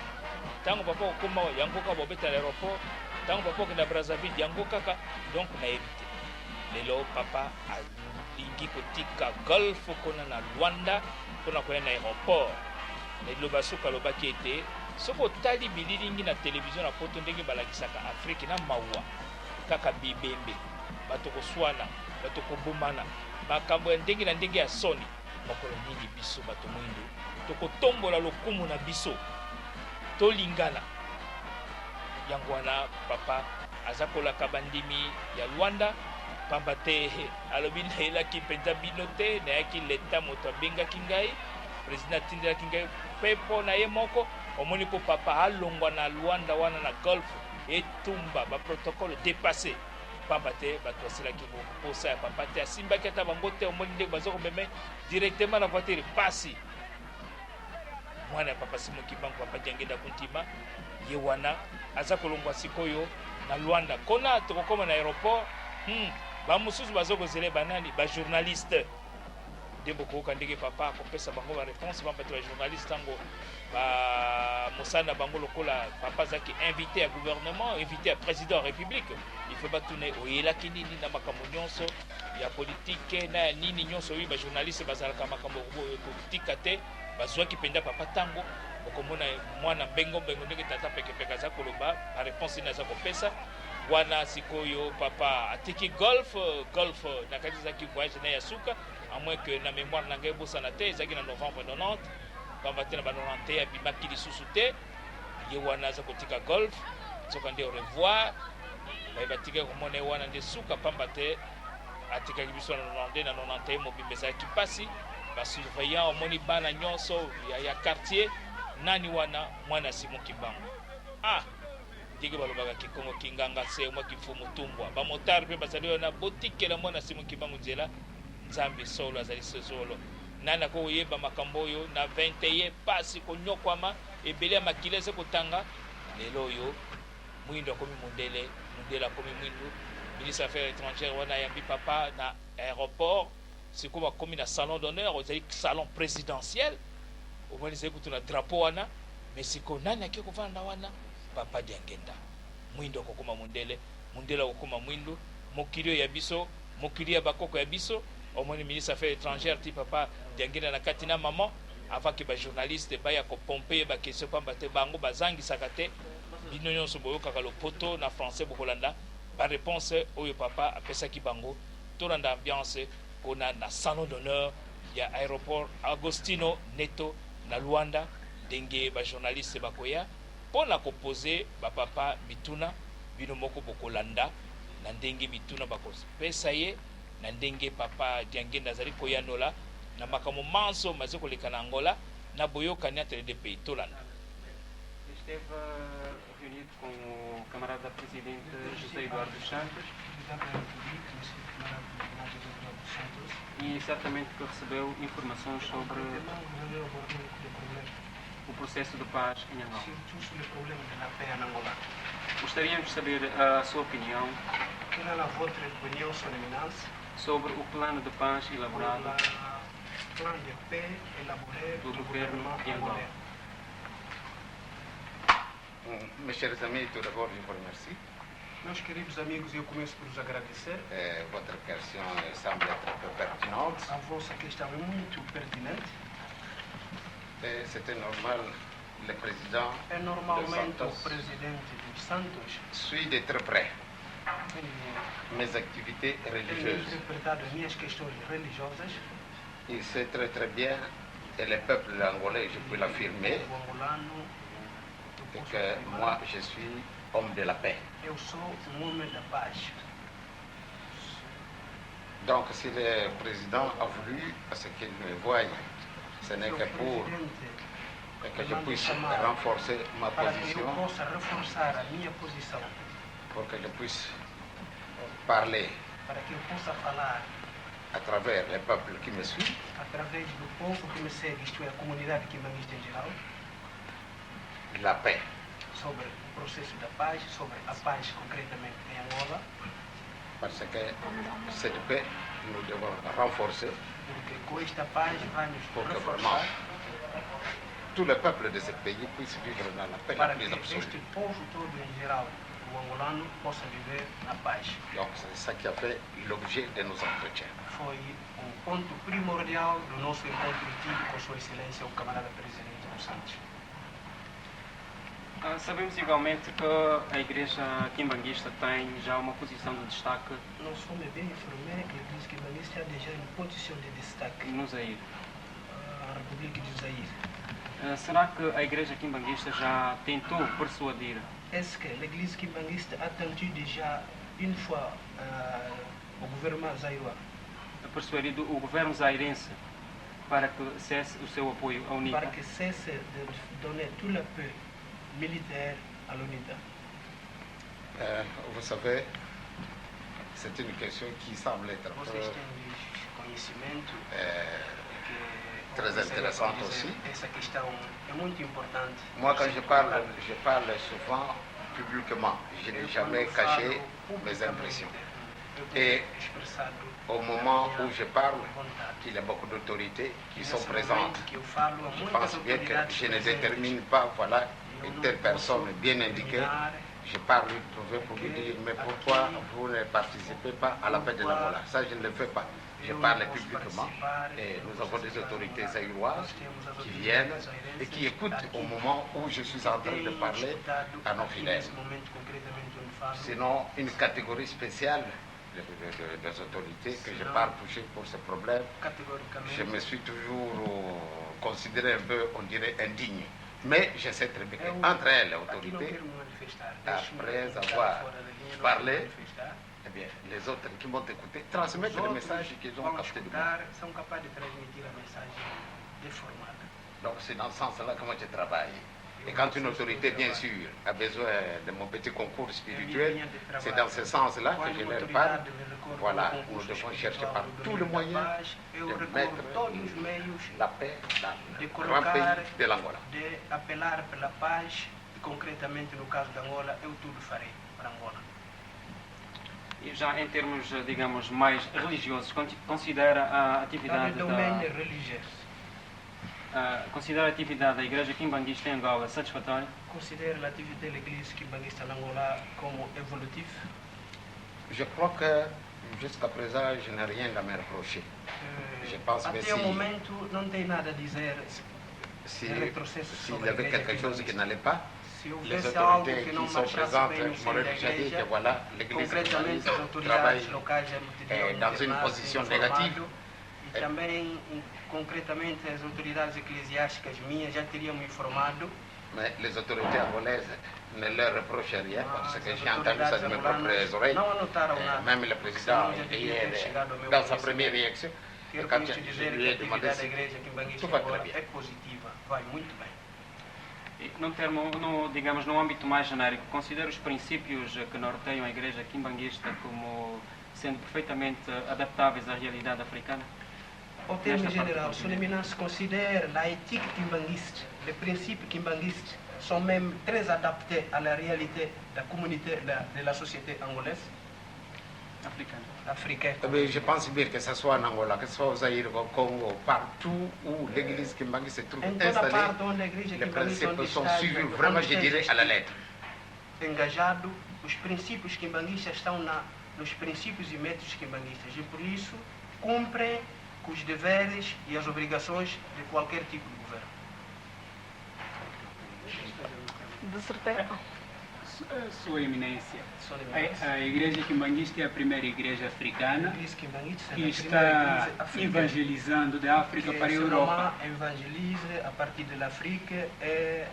Ntango papa okoma, yango kaka bobeta na aéroport. Ntango papa okenda Brazzaville, yango kaka. Donc, nayebi te. Lelo papa alingi kotika golf kuna na Luanda, mpo na koya na aéroport. Na liloba suka alobaki ete, soki otali bililingi na télévision na Poto, ndenge balakisaka Afrique na mawa, kaka bibembe, bato koswana, bato kobomana, makambo ya ndenge na ndenge ya soni. Mokolo nini biso bato mwindu tokotombola lokumu na biso, tolingana? Yango wana papa aza kolaka bandimi ya Luanda, pamba te alobi: "Nayelaki mpenza bino te, nayaki leta, moto abengaki ngai, président atindelaki ngai." Mpe mpo na ye moko, omoni, mpo papa alongwa na Luanda wana na golf, etumba, ba protocole dépassé. Pamba te bato basilaki ko-, posa ya papa te, asimbaki ata bango te. Omoni ndenge baza komeme directement na voiture, pasi. Mwana ya papa Simon Kimbangu, papa Diangienda Kuntima, ye wana aza kolongwa sikoyo na Luanda. Kuna tokokoma na aéroport, hmm, bamosusu baza kozela banani? Ba journaliste. Nde bokoyoka ndenge papa akopesa bango ba réponse, pamba te ba journaliste, ntango ba mosala na bango, lokola papa azalaki invité ya gouvernement, invité ya président ya république, il faut batuna ye: "Oyelaki nini na makambo nyonso ya politique na ya nini nyonso?" Oui, ba journaliste bazalaka makambo ya ko-, kotika te. Bazwaki mpenza papa ntango, okomona mwana mbengo mbengo ndenge tata Peke Peke aza koloba, ba réponse nini aza kopesa. Wana sikoyo papa atiki golf, golf na kati ezalaki voyage na ye ya suka, à moins que na mémoire na ngai ebosana te, ezalaki na novembre nonante, pamba te na ba nonante abimaki lisusu te. Ye wana aza kotika golf, nzoka nde au revoir. Baye batikaki komona ye wana nde suka, pamba te atikaki biso na nonante, na nonante mobimba ezalaki mpasi. Ba surveillant, omoni bana nyonso ya, ya quartier, nani wana? Mwana Simon Kimbangu. Ah, ndenge balobaka Kikongo, kinganga se mwa kimfumu tumbwa. Ba motard mpe bazali wana: "Botikela mwana Simon Kimbangu nzela, Nzambi solo azali se zolo." Nani akoyeba makambo oyo? Na vingt et un, mpasi, konyokwama, ebele ya makila eza kotanga. Lelo oyo, mwindu akomi mundele, mundele akomi mwindu. Ministre ya Affaires étrangères wana ayambi papa na aéroport. Sikoyo bakomi na salon d'honneur, ezali salon présidentiel. Omoni, ezali kutu na drapeau wana. Mais sikoyo nani ake kovanda wana? Papa Diangienda. Mwindu akokoma mundele, mundele akokoma mwindu. Mokili oyo ya biso, mokili ya bakoko ya biso. Omoni, ministre ya Affaires étrangères ti papa Diangienda na kati na maman, avant que ba journaliste baya ko pomper ye ba question, pamba te bango bazangisaka te. Bino nyonso boyokaka lopoto na français, bokolanda ba réponse oyo papa apesaki bango. Tolanda ambiance kuna na salon d'honneur ya aéroport Agostinho Neto na Luanda, ndenge ba journaliste bakoya mpo na ko poser ba papa mituna. Bino moko bokolanda na ndenge mituna bakopesa ye, na ndenge papa Diangienda azali koyanola na makambo manso mazali koleka na Angola, na boyokani entre les deux pays. Tolanda. Esteve reunido com o camarada presidente José Eduardo dos Santos. E certamente que recebeu informações sobre o processo de paz em Angola. Gostaríamos de saber a sua opinião sobre o plano de paz elaborado pelo governo de Angola. Hum, mes chers amis, tout d'abord, je vous remercie. Meus queridos amigos, eu começo por vos agradecer. Eh, votre question, eh, semble être très pertinente. A vossa questão é muito pertinente. Eh, c'était normal, le président Dos Santos. É normalmente o presidente dos Santos suit de très près mes activités religieuses. Tem interpretado as minhas questões religiosas. Il sait très, très bien, et le peuple angolais, je peux l'affirmer, que moi, je suis homme de la paix. Eu sou um homem da paz. Donc, si le président a voulu à ce qu'il me voie, ce n'est que pour que je puisse renforcer ma position, para que eu possa reforçar a minha posição, pour que je puisse parler, para que eu possa falar, à travers les peuples qui me suivent, através do povo que me segue, isto é, a comunidade quimbanguista em geral, la paix, sobre o processo da paz, sobre a paz concretamente em Angola. Parce que cette paix, nous devons renforcer, porque com esta paz vamos reforçar, pour que vraiment tous les peuples de ce pays puissent vivre dans la paix la plus absolue. Para que este povo todo em geral, o angolano, possa viver na paz. Donc, c'est ça qui a fait l'objet de nos entretiens. Foi o ponto primordial do nosso encontro tido com Sua Excelência o camarada Presidente dos Santos. Ah, sabemos igualmente que a Igreja Kimbanguista tem já uma posição de destaque. Nós somos bem informés que a Igreja Kimbanguista tem já uma posição de destaque no Zaire. A República do Zaire. Ah, será que a Igreja Kimbanguista já tentou persuadir? Est-ce que l'Église Kimbanguiste a tenté déjà une fois euh, au gouvernement zaïrois persuadido o governo zairense para que cesse o seu apoio à UNITA? Para que cesse de donner tout l'appui militaire à l'UNITA. Euh, vous savez, c'est une question qui semble être Vocês têm conhecimento euh, que très intéressante aussi. Essa questão é muito importante. Moi, quand je parle, je parle souvent publiquement. Je n'ai jamais caché mes impressions. Et au moment où je parle, il y a beaucoup d'autorités qui sont présentes. Je pense bien que je ne détermine pas, voilà, une telle personne bien indiquée. Je parle, je vais pour lui dire, mais pourquoi vous ne participez pas à la paix de l'Angola? Ça, je ne le fais pas. Je parle publiquement et nous avons des autorités zaïroises qui viennent et qui écoutent au moment où je suis en train de parler à nos fidèles. Sinon, une catégorie spéciale de, de, de, des autorités que je parle touchées pour ce problème, je me suis toujours euh, considéré un peu, on dirait, indigne. Mais je sais très bien qu'entre elles, autorités, après avoir parlé, eh bien, les autres qui m'ont écouté transmettent le message qu'ils ont capté de moi. São capazes de transmitir a mensagem deformada. Donc c'est dans ce sens-là que moi je travaille. Et quand une autorité, bien sûr, a besoin de mon petit concours spirituel, c'est dans ce sens-là que je leur parle. Voilà, nous devons chercher par tous les moyens de mettre la paix dans le grand pays de l'Angola. De apelar pela paz, e concretamente no caso de Angola, eu tudo farei para Angola. E já em termos, digamos, mais religiosos, considera a atividade da... Uh, considera a atividade da Igreja Kimbanguista em Angola satisfatória? Considera l'attività dell'Église Kimbanguiste en Angola comme évolutive? Je crois que jusqu'à présent, je n'ai rien à me reprocher. Uh, je pense que até o momento não tem nada a dizer. Si, s'il y avait quelque chose qui n'allait pas, les autorités qui sont présentes, je m'aurais déjà dit que voilà, l'Église travaille dans une position négative. E também, concretamente, as autoridades eclesiásticas minhas já teriam me informado. Mais les autorités angolaises ne leur reprochent rien parce que j'ai entendu ça de mes propres oreilles. Même le président, hier, dans sa première réaction, quand je lui ai demandé si tout va très bien. É positiva, vai muito bem. E num termo, no, digamos, num âmbito mais genérico, considera os princípios que norteiam a Igreja Kimbanguista como sendo perfeitamente adaptáveis à realidade africana? Au terme général, Son Éminence considère l'éthique kimbanguiste, les principes kimbanguistes sont même très adaptés à la réalité de la communauté, de la société angolaise? Africaine. Africaine. Mais je pense bien que ce soit en Angola, que ce soit au Zaïre, au Congo, partout où l'église kimbanguiste se trouve installée, les principes sont suivis vraiment, je dirais, à la lettre. Engajado, os princípios kimbanguistas estão na, nos princípios e métodos kimbanguistas e, por isso, cumprem com os deveres e as obrigações de qualquer tipo de governo. De certeza. Sua Eminência, a, a Igreja Kimbanguista é a primeira igreja africana que está evangelizando da África para a Europa. Évangélise à partir de l'Afrique et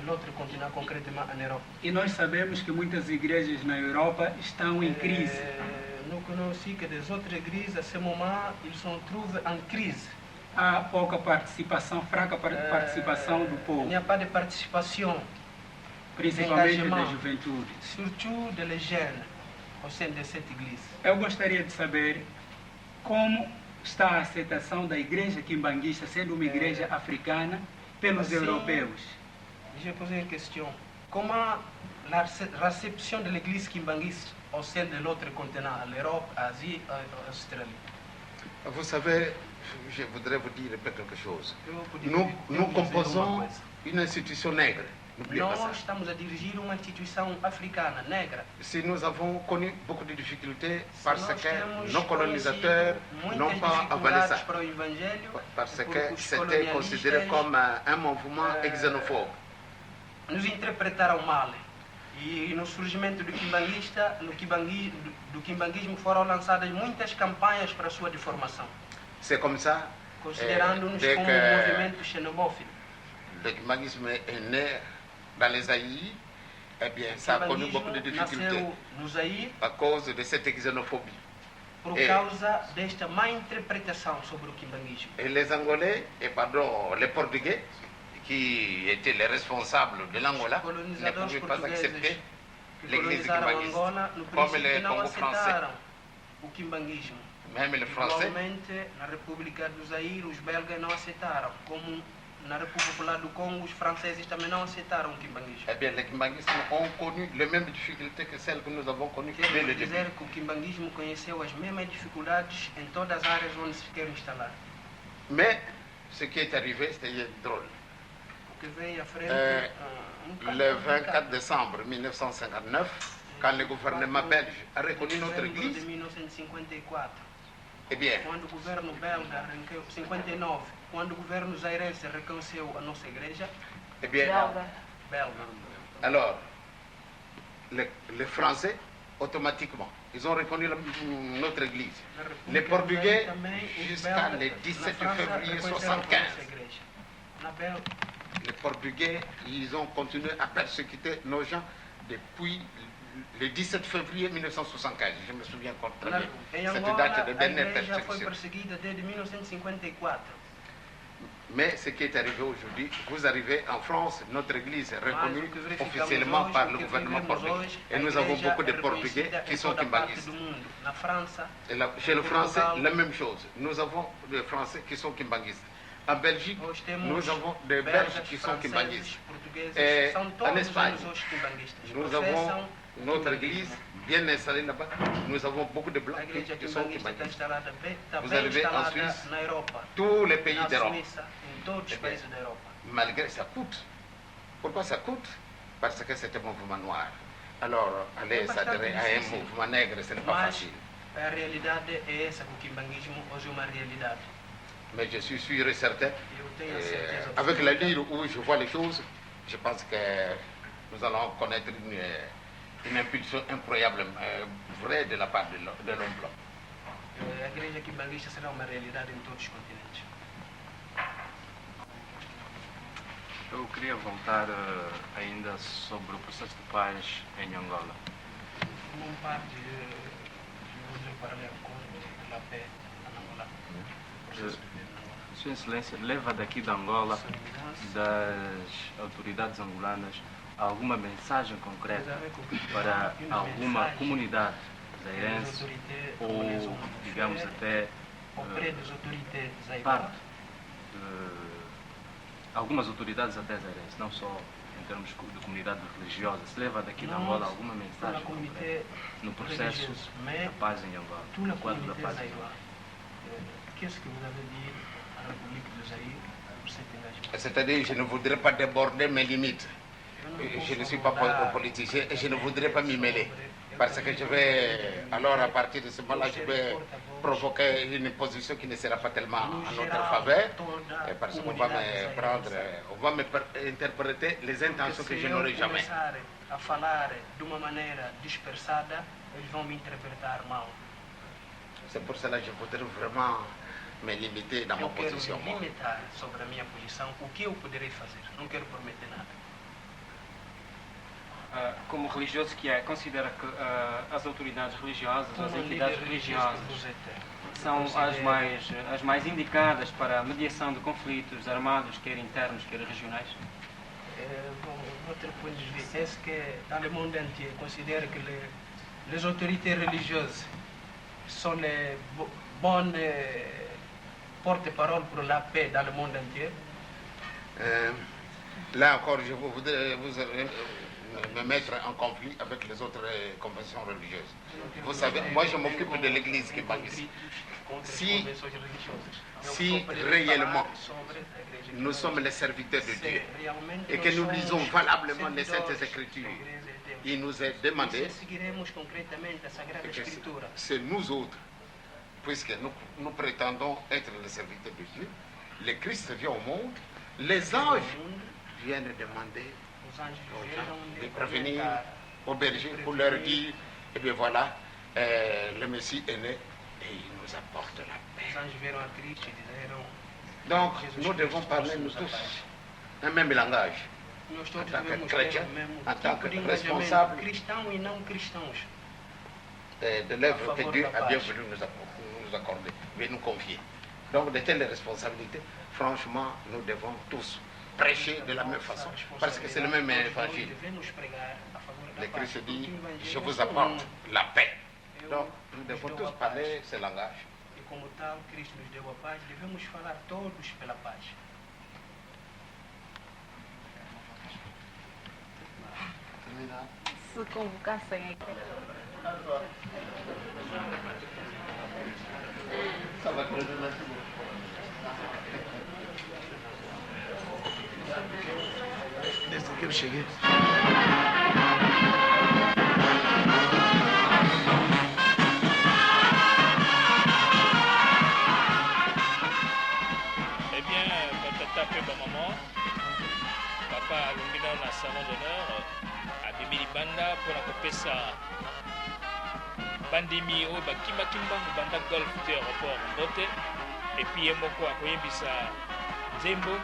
l'autre continent, concrètement en Europe. E nós sabemos que muitas igrejas na Europa estão em crise. Nous connaissons aussi que des autres églises, à ce moment, ils se trouvent en crise. Há pouca participação, fraca participação do povo. Il n'y a pas de participation. Principalmente da juventude. Surtout de les jeunes au sein de cette église. Eu gostaria de saber como está a aceitação da igreja kimbanguista, sendo uma igreja africana, pelos europeus. Je pose une question. Comment la réception de l'église kimbanguiste au sein de l'autre continent, l'Europe, Asie, Australie? Vous savez, Je voudrais vous dire un peu quelque chose. Nous, nous composons une institution nègre. N'oubliez pas ça. Nós estamos a dirigir uma instituição africana, negra. Si nous avons connu beaucoup de difficultés parce que nos colonisateurs n'ont pas avalé ça, parce que c'était considéré comme un, un mouvement xenophobe. Nos interpretaram mal. E, e no surgimento do kimbanguista, no kimbanguismo, do, do kimbanguismo foram lançadas muitas campanhas para sua deformação. C'est comme ça, considerando-nos como um movimento xenófobo. Le kimbanguisme est né dans les Zaïre, eh bien, ça a connu beaucoup de difficultés à cause de cette xénophobie. Por causa desta má interpretação sobre o kimbanguismo. Et les Angolais, et pardon, les Portugais, qui étaient les responsables de l'Angola, ne pouvaient pas accepter l'Église kimbanguiste, comme les Congo français. O kimbanguismo. Même les Français. Igualmente, na República do Zaire, os belgas não aceitaram, como na República Popular do Congo, os franceses também não aceitaram o kimbanguismo. Eh bien, les kimbanguistes ont connu les mêmes difficultés que celles que nous avons connues dès le début. Quer dizer que o kimbanguismo conheceu as mesmas dificuldades em todas as áreas onde se quer instalar. Mais ce qui est arrivé, c'était drôle. O que veio à frente, euh, ah, um bocado complicado. Le vingt-quatre décembre mille neuf cent cinquante-neuf, quand le gouvernement belge a reconnu notre église, de mil novecentos e cinquenta e quatro, eh bien, quando o governo belga reconheceu, cinquenta e nove, quando o governo zairense reconheceu a nossa igreja, eh bien, belga. Belga. Alors, les, les Français, automatiquement, ils ont reconnu la, notre église. Les Portugais, jusqu'à le dix-sept février soixante-quinze. Les Portugais, ils ont continué à persécuter nos gens depuis le dix-sept février mille neuf cent soixante-quinze. Je me souviens encore très bien. Cette date de dernière persécution. Foi perseguida desde mil novecentos e cinquenta e quatro. Mais ce qui est arrivé aujourd'hui, vous arrivez en France, notre église est reconnue officiellement par le gouvernement portugais. Et nous avons beaucoup de Portugais qui sont kimbanguistes. Et là, chez le Français, la même chose. Nous avons des Français qui sont kimbanguistes. En Belgique, nous avons des Belges qui sont kimbanguistes. Et en Espagne, nous avons notre église bien installée là-bas. Nous avons beaucoup de Blancs qui, qui sont kimbanguistes. Vous arrivez en Suisse, tous les pays d'Europe. Eh bien, malgré ça coûte. Pourquoi ça coûte ? Parce que c'est un mouvement noir. Alors, aller s'adhérer à un mouvement nègre, ce n'est pas facile. Mas a realidade é essa, que o kimbanguismo hoje é uma realidade. Mais je suis sûr et certain, avec l'allure où je vois les choses, je pense que nous allons connaître une, une impulsion incroyable, euh, vraie de la part de l'ho-, de l'homme blanc. Eh, a igreja kimbanguista será uma realidade em todos os continentes. Eu queria voltar, eh, ainda sobre o processo de paz em Angola. Uma parte, eh, de onde eu parlei agora, de la paix en Angola. Processo de paz em Angola. Sua Excelência, leva daqui de Angola, das autoridades angolanas, alguma mensagem concreta para alguma comunidade zairense ou, digamos, até, eh, parte de algumas autoridades até zairenses, não só em termos co-, de comunidade religiosa, se leva daqui de Angola alguma mensagem concreta no processo da paz em Angola, no quadro da paz em Angola? Qu'est-ce que vous avez dit à la République du Zaïre pour cet engagement ? C'est-à-dire, je ne voudrais pas déborder mes limites. Je ne suis pas po-, politicien et je ne voudrais pas m'y mêler. Parce que je vais, alors à partir de ce moment-là, je vais provoquer une position qui ne sera pas tellement en notre faveur. Et parce qu'on va me prendre, on va me per-, interpréter les intentions que je n'aurai jamais. A falar de uma maneira dispersada, eles vão me interpretar mal. C'est pour cela que je voudrais vraiment me limiter dans ma position, moi. Eu quero me limitar sobre a minha posição, o que eu poderei fazer. Não quero prometer nada. Ah, como religioso que é, considera que, ah, as autoridades religiosas, as entidades religiosas são as mais, as mais indicadas para a mediação de conflitos armados, quer internos, quer regionais? Eh, bon, notre point de vue, est-ce que dans le monde entier, considère que les, les autorités religieuses sont les bo-, bonnes, euh, porte-parole pour la paix dans le monde entier? Euh, là encore, je vous voudrais vous, euh, me mettre en conflit avec les autres, euh, confessions religieuses. Vous savez, moi, je m'occupe de l'église kimbanguiste. Si, si réellement nous sommes les serviteurs de Dieu et que nous lisons valablement les Saintes Écritures, il nous est demandé, et que c'est, c'est nous autres, puisque nous, nous prétendons être les serviteurs de Dieu, le Christ vient au monde, les anges viennent demander aux gens de revenir aux bergers pour leur dire, eh bien voilà, euh, le Messie est né et il nous apporte la paix. Donc, nous devons parler, nous tous, un même langage. En tant que chrétien, en tant que responsable, cristão e não cristãos, euh, de l'œuvre que Dieu a bien voulu nous accor-, nous accorder, veut nous confier. Donc, de telles responsabilités, franchement, nous devons tous prêcher de la même façon, parce que c'est le même évangile. Le Christ dit, je vous apporte la paix. Donc, nous devons tous parler ce langage. E como tal, Cristo nos deu a paz, devemos falar todos pela paz. Sous convocation. Eh bien, batata mpe bamama, papa alongwe nanu na salon d'honneur, abimi libanda mpo na kopesa bandimi oyo bakimaki mbangu banda golf to aéroport mbote, et puis ye moko akoyembisa nzembo,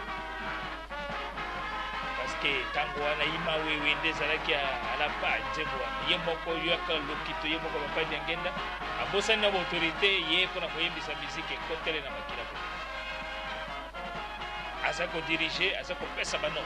parce que ntango wana Ima Wewe nde ezalaki a-, alapa nzembo wana. Ye moko Yaka Lokito, ye moko Papa Diangienda, abosani na ba autorité, ye mpo na koyembisa musique ekotele na makila. Aza ko diriger, aza kopesa ba notes.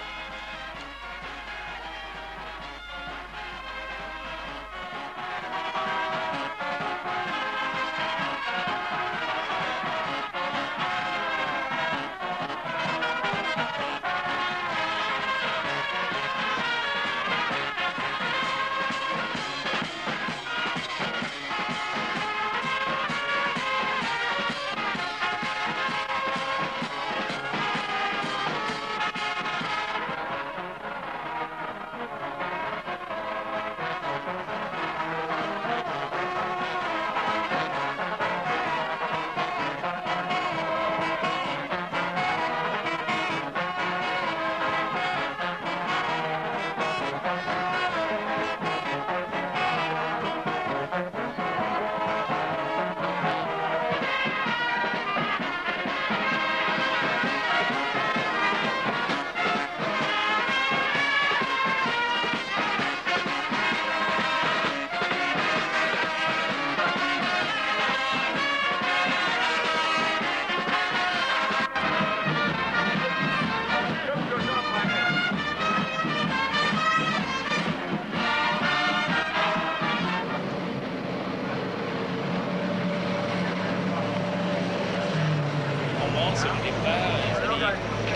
Moment, c'est le départ, ezali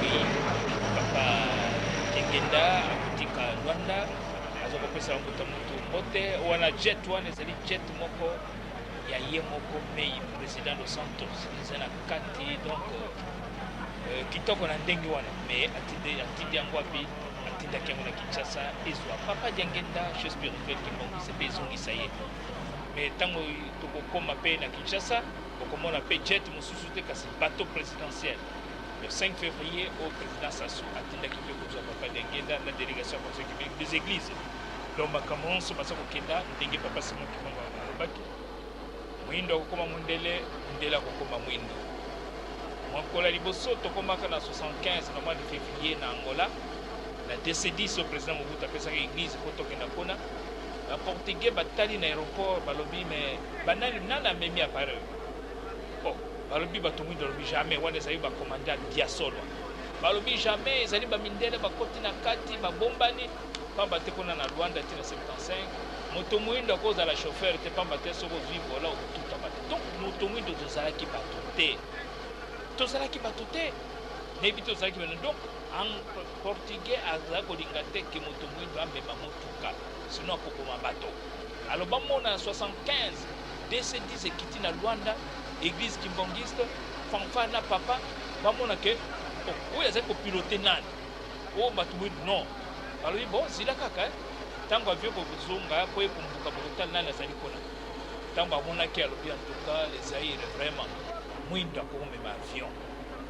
ki Papa Diangienda, akotika Luanda, aza kopesa mbuta muntu mbote. Wana jet wana ezali jet moko ya ye moko mei, Président Dos Santos, eza na kati, donc, euh, kitoko na ndenge wana, mais atindi, atindi yango wapi? Atindaki yango na Kinshasa, ezwa Papa Diangienda, chef spirituel Kimbanguiste, mpe ezongisa ye. Mais ntango tokokoma mpe na Kinshasa, okomona mpe jet mosusu te, kasi bateau présidentiel. Le cinq février, oyo Président Sassou atindaki mpe kozwa Papa Diangienda na délégation ya Conseil écuménique des églises. Donc, makambo nyonso baza kokenda ndenge Papa Simon Kimbangu alobaki. Moindo akokoma mundele, mundele akokoma moindo. Mwa kola liboso, tokomaka na soixante-quinze na mois de février na Angola, na D C dix oyo Président Mobutu apesaka église mpo tokenda kuna. Ba Portugais batali na aéroport, balobi: "Mais banani, nani amemi appareil?" Bon, balobi bato moindo, balobi: "Jamais, wana ezali ba commandant ya solo." Balobi: "Jamais, ezali bamindele bakoti na kati, babombani." Pamba te kuna na Luanda ti na septante-cinq, moto moindo akozala chauffeur te, pamba te soki ozwi volant, okotutama te. Donc, moto moindo tozalaki bato te. Tozalaki bato te. Nayebi te ozalaki wana. Donc, en portugais aza kolinga te que moto mwindu amema motuka, sinon akoboma bato. Alors, bamona soixante-quinze, D C dix ekiti na Luanda, église kimbanguiste, fanfare na papa, bamona que, oh, oyo azali kopiloter nani? Oh, bato mwindu, non. Balobi, bon, zila kaka, eh. Ntango avion ekozonga, po ekombuka, bokotala nani azali kuna. Ntango amonaki, alobi, en tout cas, le Zaïre, vraiment, mwindu akomema avion.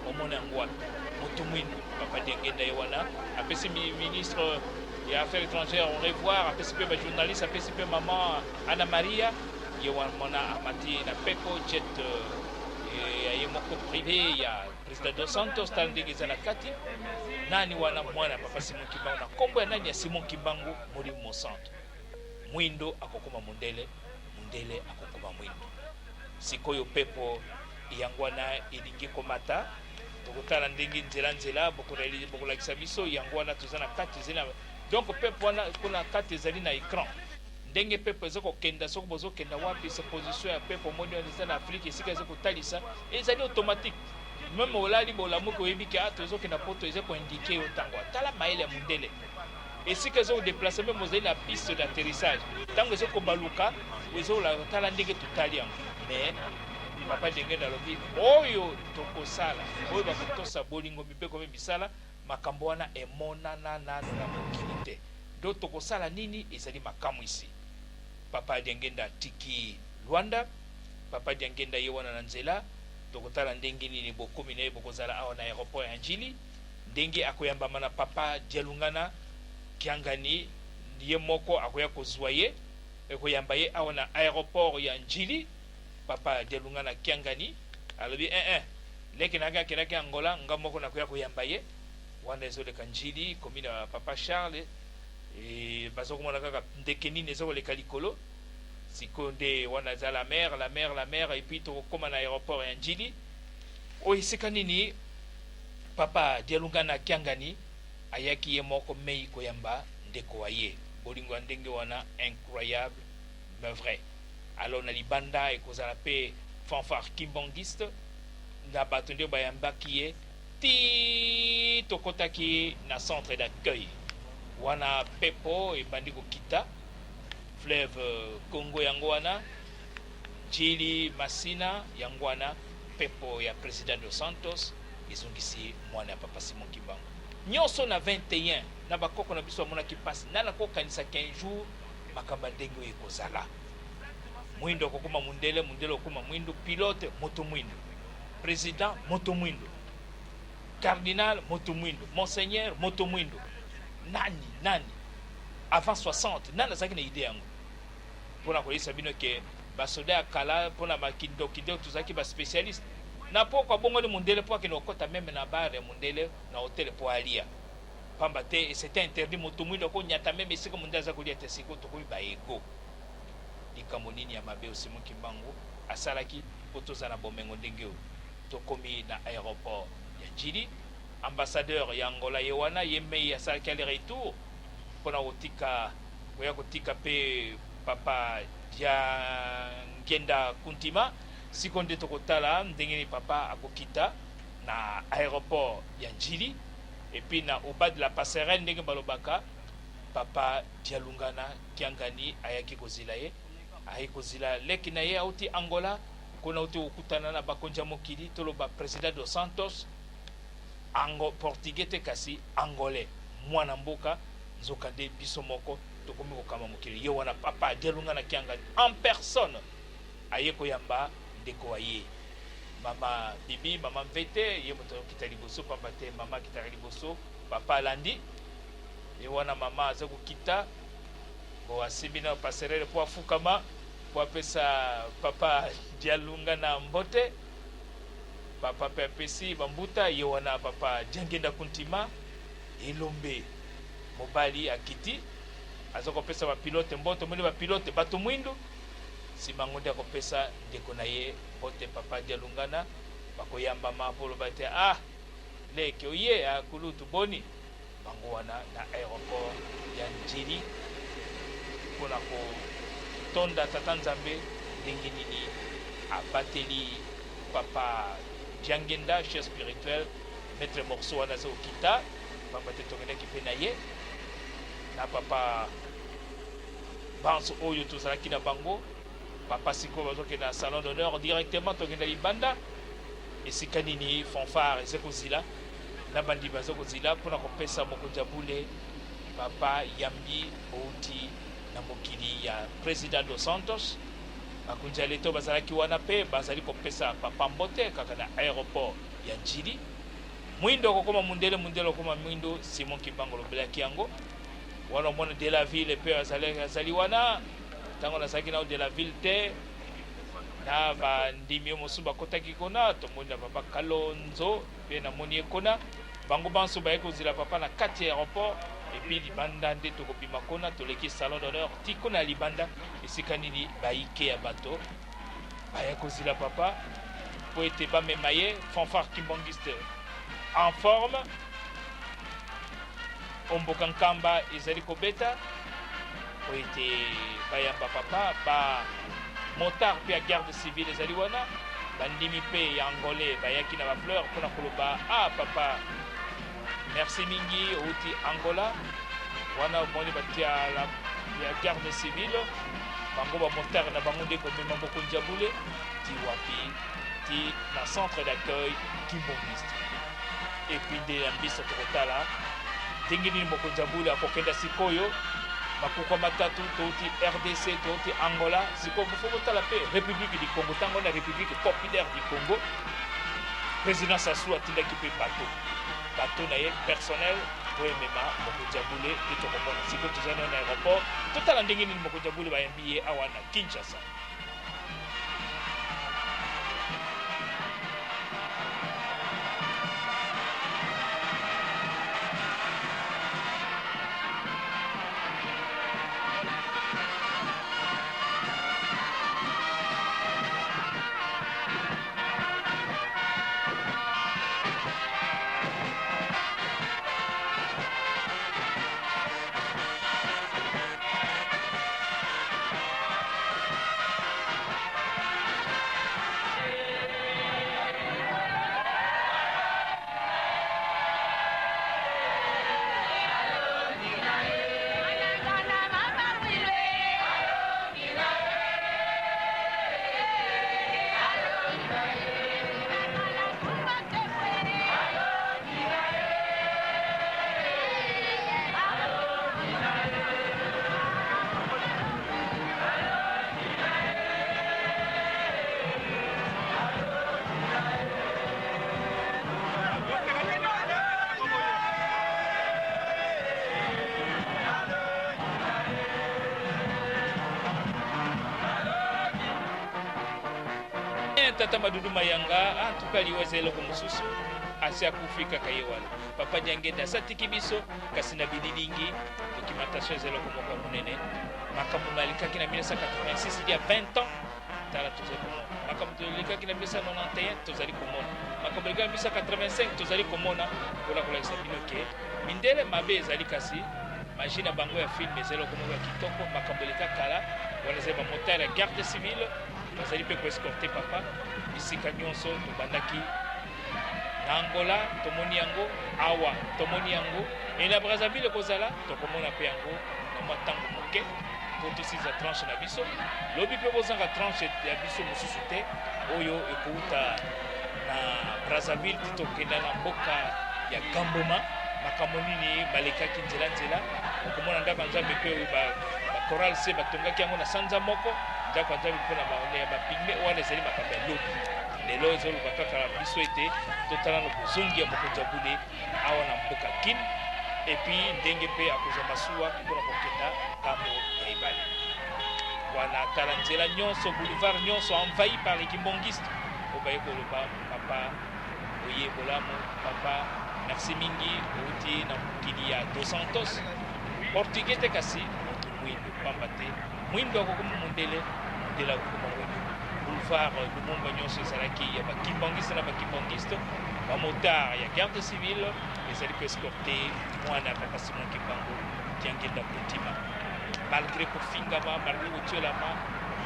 Omona yango wapi? Moto mwindu, Papa Diangienda ye wana. Apesi mi-, ministre ya Affaires étrangères au revoir, apesi pe ba journalistes, apesi pe maman Anna Maria. Ye wana mona amati na pepo, jet, euh, ya ye moko privé ya président Dos Santos, tala ndenge eza na kati. Nani wana? Mwana Papa Simon Kimbangu. Na kombo ya nani? Ya Simon Kimbangu, Molimo Mosantu. Mwindo akokoma mundele, mundele akokoma mwindo. Sikoyo pepo yango wana elingi komata. Tokotala ndenge nzela, nzela, bokolali-, bokolakisa biso, yango wana toza na kati, ezali na, donc pepo wana kuna kati ezali na écran. Ndenge pepo ezo kokenda, soki bozo kenda wapi, se position ya pepo, omoni wana eza na Afrique, esika ezo kotalisa, ezali automatique. Même olali, bolamuki, oyebi que, ah, tozo kenda poto, ezo ko indiquer yo ntango. Tala mayele ya mundele. Esika ezo déplacer, même ozali na piste d'atterrissage. Ntango ezo kobaluka, ezo la-, tala ndenge totali yango. Mais Papa Diangienda alobi, oyo tokosala, oyo bakotosa bolingo, mibeko mpe misala, makambo wana emonana nanu na mokili te. Donc tokosala nini? Ezali makamwisi. Papa Diangienda atiki Luanda. Papa Diangienda ye wana na nzela. Tokotala ndenge nini bokomi na ye, bokozala awa na aéroport ya Ndjili. Ndenge akoyambama na Papa Dialungana Kiangani, ye moko akoya kozwa ye, ekoyamba ye awa na aéroport ya Ndjili. Papa Dialungana Kiangani alobi, eh, eh, leki na ngai akendaki Angola, nga moko nakoya koyamba ye. Wana ezo leka Ndjili, commune ya Papa Charles, eh, bazo komona kaka ndeke nini ezo koleka likolo. Sikoyo nde wana eza la mer, la mer, la mer, et puis tokokoma na aéroport ya Ndjili. Oyo esika nini Papa Dialungana Kiangani ayaki ye moko mei koyamba ndeko wa ye. Bolingo ya ndenge wana, incroyable, mais vrai. Alors na libanda ekozala pe fanfare kimbanguiste, na bato nde bayambaki ye, ti tokotaki na centre d'accueil. Wana pepo ebandi kokita, fleuve Congo yango wana, Ndjili, Masina, yango wana pepo ya président Dos Santos ezongisi mwana ya Papa Simon Kimbangu. Nyonso na vingt et un, na bakoko na biso bamonaki mpasi, nani akokanisa qu'un jour makambo ya ndenge oyo ekozala? Mwindo akokoma mundele, mundele akokoma mwindo, pilote moto mwindo, président moto mwindo, cardinal moto mwindo, monseigneur moto mwindo. Nani, nani? Avant soixante, nani azalaki na idée yango? Pona koyebisa bino que basoda ya kala, pona makindoki nde tozalaki ba spécialistes. Na pokwa bongo ni mundele po akende kokota même na bar ya mundele, na hôtel po alia. Pamba te, et c'était interdit, moto mwindo akonyata même esika mundele aza kolia te, sikoyo tokomi ba égaux. Likambo nini ya mabe oyo Simon Kimbangu asalaki po tozala na bomengo ndenge oyo? Tokomi na aéroport ya Ndjili, ambassadeur ya Angola ye wana, ye mei asalaki aller-retour pona kotika, koya kotika pe Papa Diangienda Kuntima. Sikoyo nde tokotala ndenge nini papa akokita na aéroport ya Ndjili, et puis na au bas de la passerelle, ndenge balobaka, Papa Dialungana Kiangani ayaki kozila ye. Aye kozila leki na ye, auti Angola, kuna auti kokutana na bakonzi ya mokili, toloba président Dos Santos, Ango-, portugais te, kasi angolais, mwana mboka, nzokande biso moko tokomi kokamba mokili. Ye wana Papa Dialungana Kiangani en personne aye koyamba ndeko wa ye. Mama Bibi, mama Mvete, ye moto akita liboso, pamba te mama akitaka liboso, papa alandi. Ye wana mama aza kokita, bo asimbi na passerelle po afukama, po apesa Papa Dialungana mbote. Papa pe apesi bambuta, ye wana Papa Diangienda Kuntima, elombe mobali akiti, aza kopesa bapilote mbote, omoni bapilote, bato mwindu. Nsima yango nde akopesa ndeko na ye mbote, Papa Dialungana, bakoyambama po oloba te, ah, leki oye, ah, kulutu boni. Bango wana na aéroport ya Ndjili, pona kotonda Tata Nzambe ndenge nini abateli Papa Diangienda, chef spirituel, Maître Morceau wana azo kita, pamba te tokendaki mpe na ye, na papa banso oyo tozalaki na bango. Papa sikoyo bazokende na salon d'honneur directement, tokenda libanda, esika nini fanfare eze kozila, na bandi bazo kozila mpo na kopesa mokonzi ya bule, papa Yambi, outi na mokili ya President Dos Santos. Bakonzi ya leta bazalaki wana mpe bazali kopesa papa mbote kaka na aéroport ya Ndjili. Mwindo akokoma mundele, mundele akokoma mwindo, Simon Kimbangu alobelaki yango. Wana omona De la Ville mpe azali, azali wana. Ntango nazalaki na De la Ville te, na bandimi mosusu bakotaki kuna, tomoni na papa Kalonzo, mpe namoni ye kuna. Bango banso bayaki kozila papa na kati ya aéroport, et puis libanda nde tokobima kuna, toleki salon d'honneur, tii kuna libanda, esika nini baike ya bato baya kozila papa, mpo ete bamema ye. Fanfare kimbanguiste en forme. Omboka Nkamba ezali kobeta, mpo ete bayamba papa, ba motard mpe ya garde civile ezali wana, bandimi mpe ya Angolais bayaki na ba fleurs mpo na koloba: "Ah, papa, merci mingi, outi Angola." Wana omoni batia la, ya garde civile, bango ba motard na bango nde komema mokonzi ya bule, tii wapi? Tii na centre d'accueil kimbanguiste. Et puis nde ya mbisa tokotala ndenge nini mokonzi ya bule akokenda sikoyo. Makuku matatu, touti R D C, touti Angola, sikoyo faut botala mpe République du Congo, ntango na République Populaire du Congo, Président Sassou atindaki mpe bateau, bateau na ye personnel, mpo emema mokonzi ya bule, mpe tokomona. Sikoyo tozali na aéroport, totala ndenge nini mokonzi ya bule bayambi ye awa na Kinshasa. Eh, tata Madudu Mayanga, en tout cas, liwa eza eloko mosusu, asi akufi kaka ye wana. Papa Diangienda asatiki biso, kasi na bililingi, documentation eza eloko moko ya monene. Makambo malekaki na mille neuf cent quatre-vingt-six, il y a vingt ans, tala tozali komona. Makambo elekaki na mille neuf cent nonante et un, tozali komona. Makambo elekaki na mille neuf cent quatre-vingt-cinq, tozali komona. Mpo na kolakisa bino ke mindele mabe ezali, kasi magie na bango ya film eza eloko moko ya kitoko. Makambo elekaki kala, wana ezali ba motard ya garde civile, bazali mpe ko escorter papa bisika nyonso. Tobandaki na Angola, tomoni yango, awa tomoni yango, et na Brazzaville ekozala, tokomona mpe yango na mwa ntango moke, mpo tosisa tranche na biso. Lobi mpe bozanga tranche ya biso mosusu te, oyo ekouta na Brazzaville tii tokenda na mboka ya Gamboma. Makambo nini malekaki nzela nzela? Okomona ndako ya Nzambe mpe oyo ba, ba chorale se batongaki yango na sanza moko, ndako ya Nzambe mpo na ba, ya ba pygmée, wana ezali makambo ya lobi. Lelo ezoloba kaka na biso ete totala na bozongi ya mokonzi ya bule awa na mboka Kin, et puis ndenge mpe akozwa masuwa mpo na kokenda ngambo ya ebale. Wana tala nzela nyonso, boulevard nyonso envahi par les kimbongistes, oyo baye koloba: "Papa, oye bolamu, papa, merci mingi, outi na mokili ya Dos Santos." Portugais te, kasi moto mwindo, pamba te mwindo akokoma mundele, mundele akokoma mwindo. Boulevard Lumumba nyonso ezalaki ya ba kimbangiste na ba kimbangiste. Ba motard ya garde civile ezali ko escorter mwana ya papa Simon Kimbangu, Diangienda Kutima. Malgré kofingama, malgré kotiolama,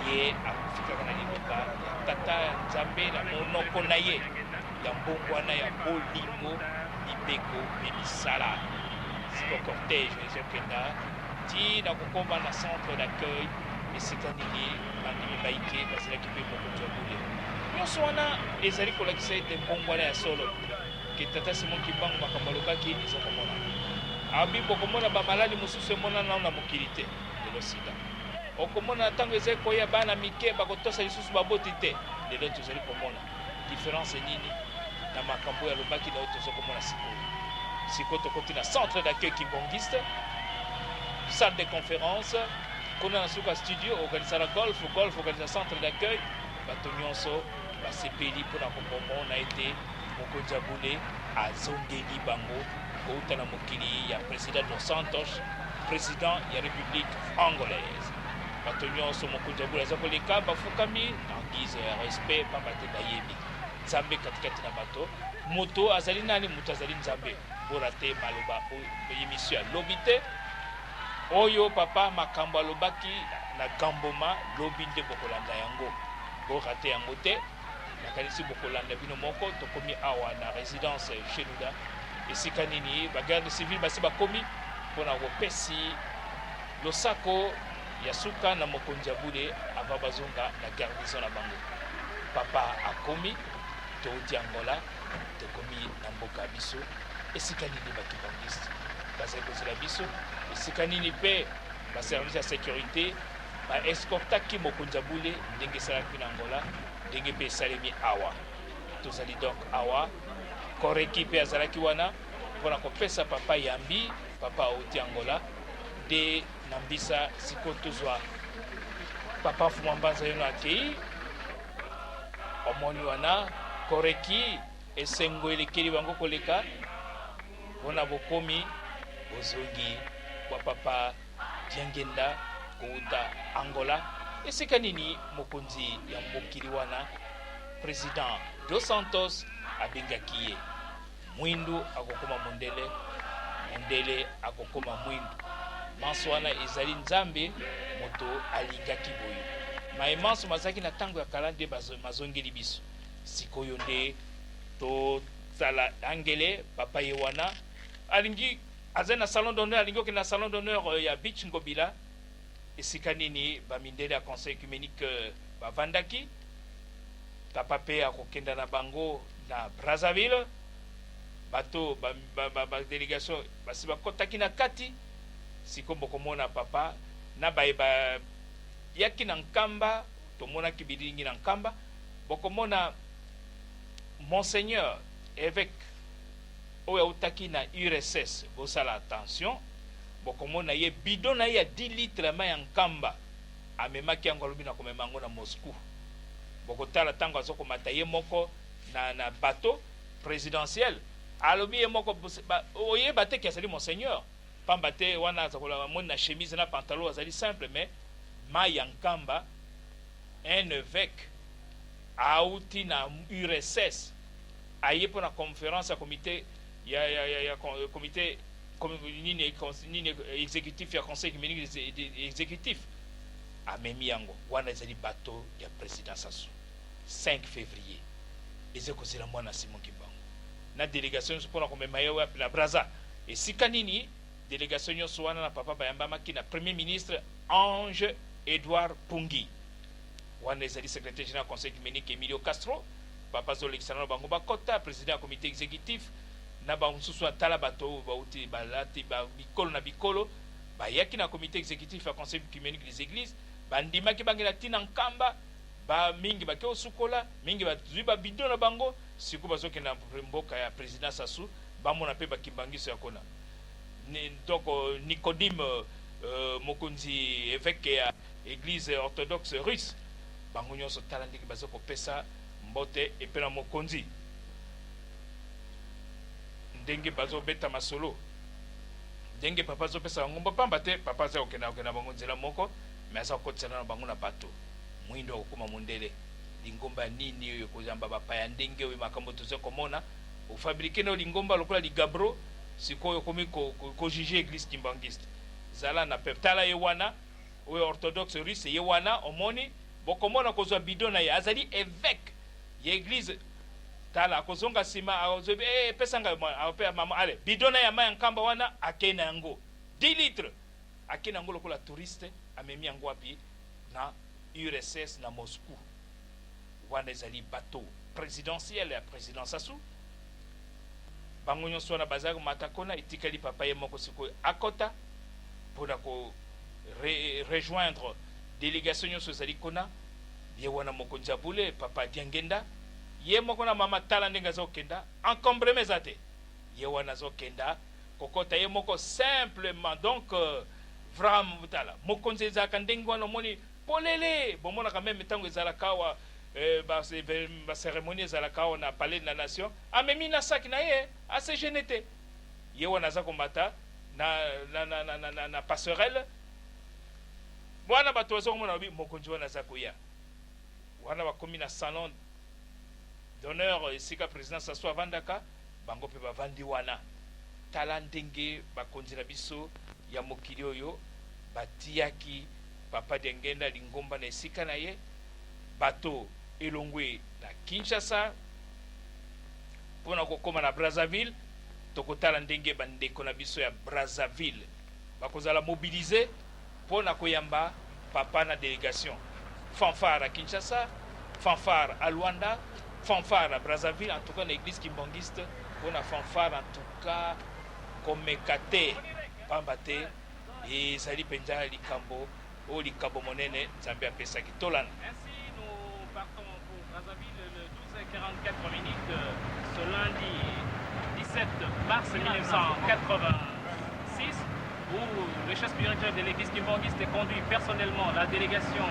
ye akufi kaka na liloba ya Tata Nzambe na monoko na ye ya mbongwana, ya bolingo, Mibeko mpe misala. Siko cortège ezokenda tii na kokoma na centre d'accueil, esika nini bandimi baike bazalaki mpe mokonzi ya bule. Nyonso wana ezali kolakisa ete mbongwana ya solo ke tata Simon Kimbangu makambo alobaki ezokomona. Abi bokomona bamaladi mosusu emonana nanu na mokili te, lelo sida. Okomona ntango ezali koya, bana mike bakotosa lisusu baboti te. Lelo tozali komona. Différence nini na makambo oyo alobaki na oyo tozokomona sikoyo? Sikoyo tokoti na centre d'accueil kimbanguiste, salle de conférence, kuna na suka studio, organisaka golf, golf organisaka centre d'accueil. Bato nyonso basepeli mpo na kokomona ete mokonzi ya bule azongeli bango kouta na mokili ya President Dos Santos, President ya République Angolaise. Bato nyonso mokonzi ya bule aza koleka bafukami en guise ya respect, pamba te bayebi Nzambe katikati na bato. Moto azali nani? Moto azali Nzambe. Borate maloba oyo, émission ya lobi te. Oyo papa makambo alobaki na Gamboma, lobi nde bokolanda yango. Borate yango te. Nakanisi bokolanda bino moko. Tokomi awa na résidence Shenuda, esika nini ba garde civil basi bakomi mpo na kopesi losako ya suka na mokonzi ya bule avant bazonga na garnison na bango. Papa akomi, touti Angola, tokomi na mboka ya biso. Esika nini bakimbanguiste bazali kozela biso? Esika nini mpe baservice ya sécurité baescortaki mokonzi ya bule ndenge esalaki na Angola, ndenge mpe esalemi awa? Tozali donc awa. Koreki mpe azalaki wana mpo na kopesa papa yambi, papa auti Angola. Nde na mbisa sikoyo tozwa papa Mfumu Mbanza, yeno akei. Omoni wana, Koreki, esengo elekeli bango koleka mpo na bokomi, bozongi kwa papa Diangenda kouta Angola. Esika nini mokonzi ya mokili wana, President Dos Santos, abengaki ye? Mwindu akokoma mondele, mondele akokoma mwindu. Manso wana ezali Nzambe moto alingaki boye. Maye manso mazalaki na ntango ya kala nde bazo-, mazongeli biso. Sikoyo nde tozala angele, papa ye wana alingi, azali na salon d'honneur, alingi okende na salon d'honneur, euh, ya Beach Ngobila, esika nini bamindele ya Conseil œcuménique, euh, bavandaki. Papa mpe akokenda na bango na Brazzaville. Bato, ba, ba, ba, ba délégation basi bakotaki na kati. Sikoyo bokomona papa na baye bayaki na Nkamba, tomonaki bilingi na Nkamba. Bokomona Monseigneur évêque oyo autaki na U R S S, bosala attention, bokomona ye bidon na ye ya dix litres ya mai ya Nkamba, amemaki yango, alobi: "Nakomema yango na Moscou." Bokotala ntango azokomata ye moko na, na bateau présidentiel, alobi ye moko: "Bos-, ba-, oyeba te ke azali Monseigneur." Pamba te wana aza kolaba moni na chemise na pantalon, azali simple, mais mai ya Nkamba, un évêque auti na U R S S, aye mpo na conférence ya comité ya, ya, ya, ya con-, comité, com-, nini, cons-, nini, exécutif ya Conseil œcuménique des, des exécutifs. Amemi yango. Wana ezali bateau ya président Sassou. Cinq février. Eze kozela mwana Simon Kimbangu na délégation nyonso mpo na komema ye wapi? Na Brazza. Esika nini? Délégation nyonso wana na papa bayambamaki na Premier ministre Ange Edouard Pungi. Wana ezali secrétaire général Conseil œcuménique Emilio Castro. Papa azolekisa na bango bakota, président ya comité exécutif, na bango mosusu atala bato oyo bauti balati ba bikolo na bikolo, bayaki na comité exécutif ya Conseil œcuménique des églises, bandimaki bangi na ntina Nkamba, ba mingi bake osukola, mingi bazwi ba bidon na bango, sikoyo bazokende na mboka ya président Sassou, bamona mpe bakimbangiso ya kuna. Ni-, donc, euh, Nicodème, euh, mokonzi évêque ya église orthodoxe russe, bango nyonso tala ndenge baza kopesa mbote epai na mokonzi. Ndenge bazobeta masolo, ndenge papa azopesa bango mbo-, pamba te papa aza kokenda, kokenda bango nzela moko, mais aza kokotisana na bango na bato. Mwindo akokoma mondele. Lingomba nini oyo ekozamba bapaya ndenge oyo makambo toza komona? Ofabriquer na yo lingomba lokola ligabro, sikoyo okomi ko-, ko-, ko juger église kimbanguiste. Zala na peuple. Tala ye wana, oyo orthodoxe russe, ye wana, omoni, bokomona kozwa bidon na ye. Azali évêque ya église Tala, akozonga nsima, akozwa, eh, pesa ngai mwa, akope mama, allez, bidon na ya mai ya nkamba wana, ake na yango. Dix litres. Ake na yango lokola touriste, amemi yango wapi? Na U R S S, na Moscou. Wana ezali bateau présidentiel ya président Sassou. Bango nyonso wana bazali komata kuna, etikali papa ye moko sikoyo akota mpo na ko re-, rejoindre délégation nyonso ezali kuna. Ye wana mokonzi ya bule, papa Diangienda, ye moko na mama, tala ndenge azokenda, encombrement eza te. Ye wana azokenda, kokota ye moko simplement. Donc, euh, vraiment, tala, mokonzi ezalaka ndenge wana, omoni, polele. Bomonaka même ntango ezalaka awa, euh, ba, ba cérémonie ezalaka awa na Palais de la Nation, amemi na sac na ye, ase gêner te. Ye wana aza komata na, na, na passerelle. Wana bato baza komona, babi, mokonzi wana aza koya. Wana bakomi na salon d'honneur, esika président Sassou avandaka, bango mpe bavandi wana. Tala ndenge bakonzi na biso ya mokili oyo batiaki papa Diangienda Lingomba na esika na ye. Bato elongwe na Kinshasa mpo na kokoma na Brazzaville. Tokotala ndenge bandeko na biso ya Brazzaville bakozala mobilisés mpo na koyamba papa na délégation. Fanfare à Kinshasa, fanfare à Luanda, fanfare à Brazzaville, en tout cas na église kimbanguiste, mpo na fanfare, en tout cas, komeka te, pamba te ezali mpenza likambo, o likambo monene Nzambe apesaki. Tolanda. Ainsi, nous partons pour Brazzaville le douze heures quarante-quatre minutes, euh, ce lundi dix-sept mars mille neuf cent quatre-vingt-six, où le chef spirituel de l'église kimbanguiste conduit personnellement la délégation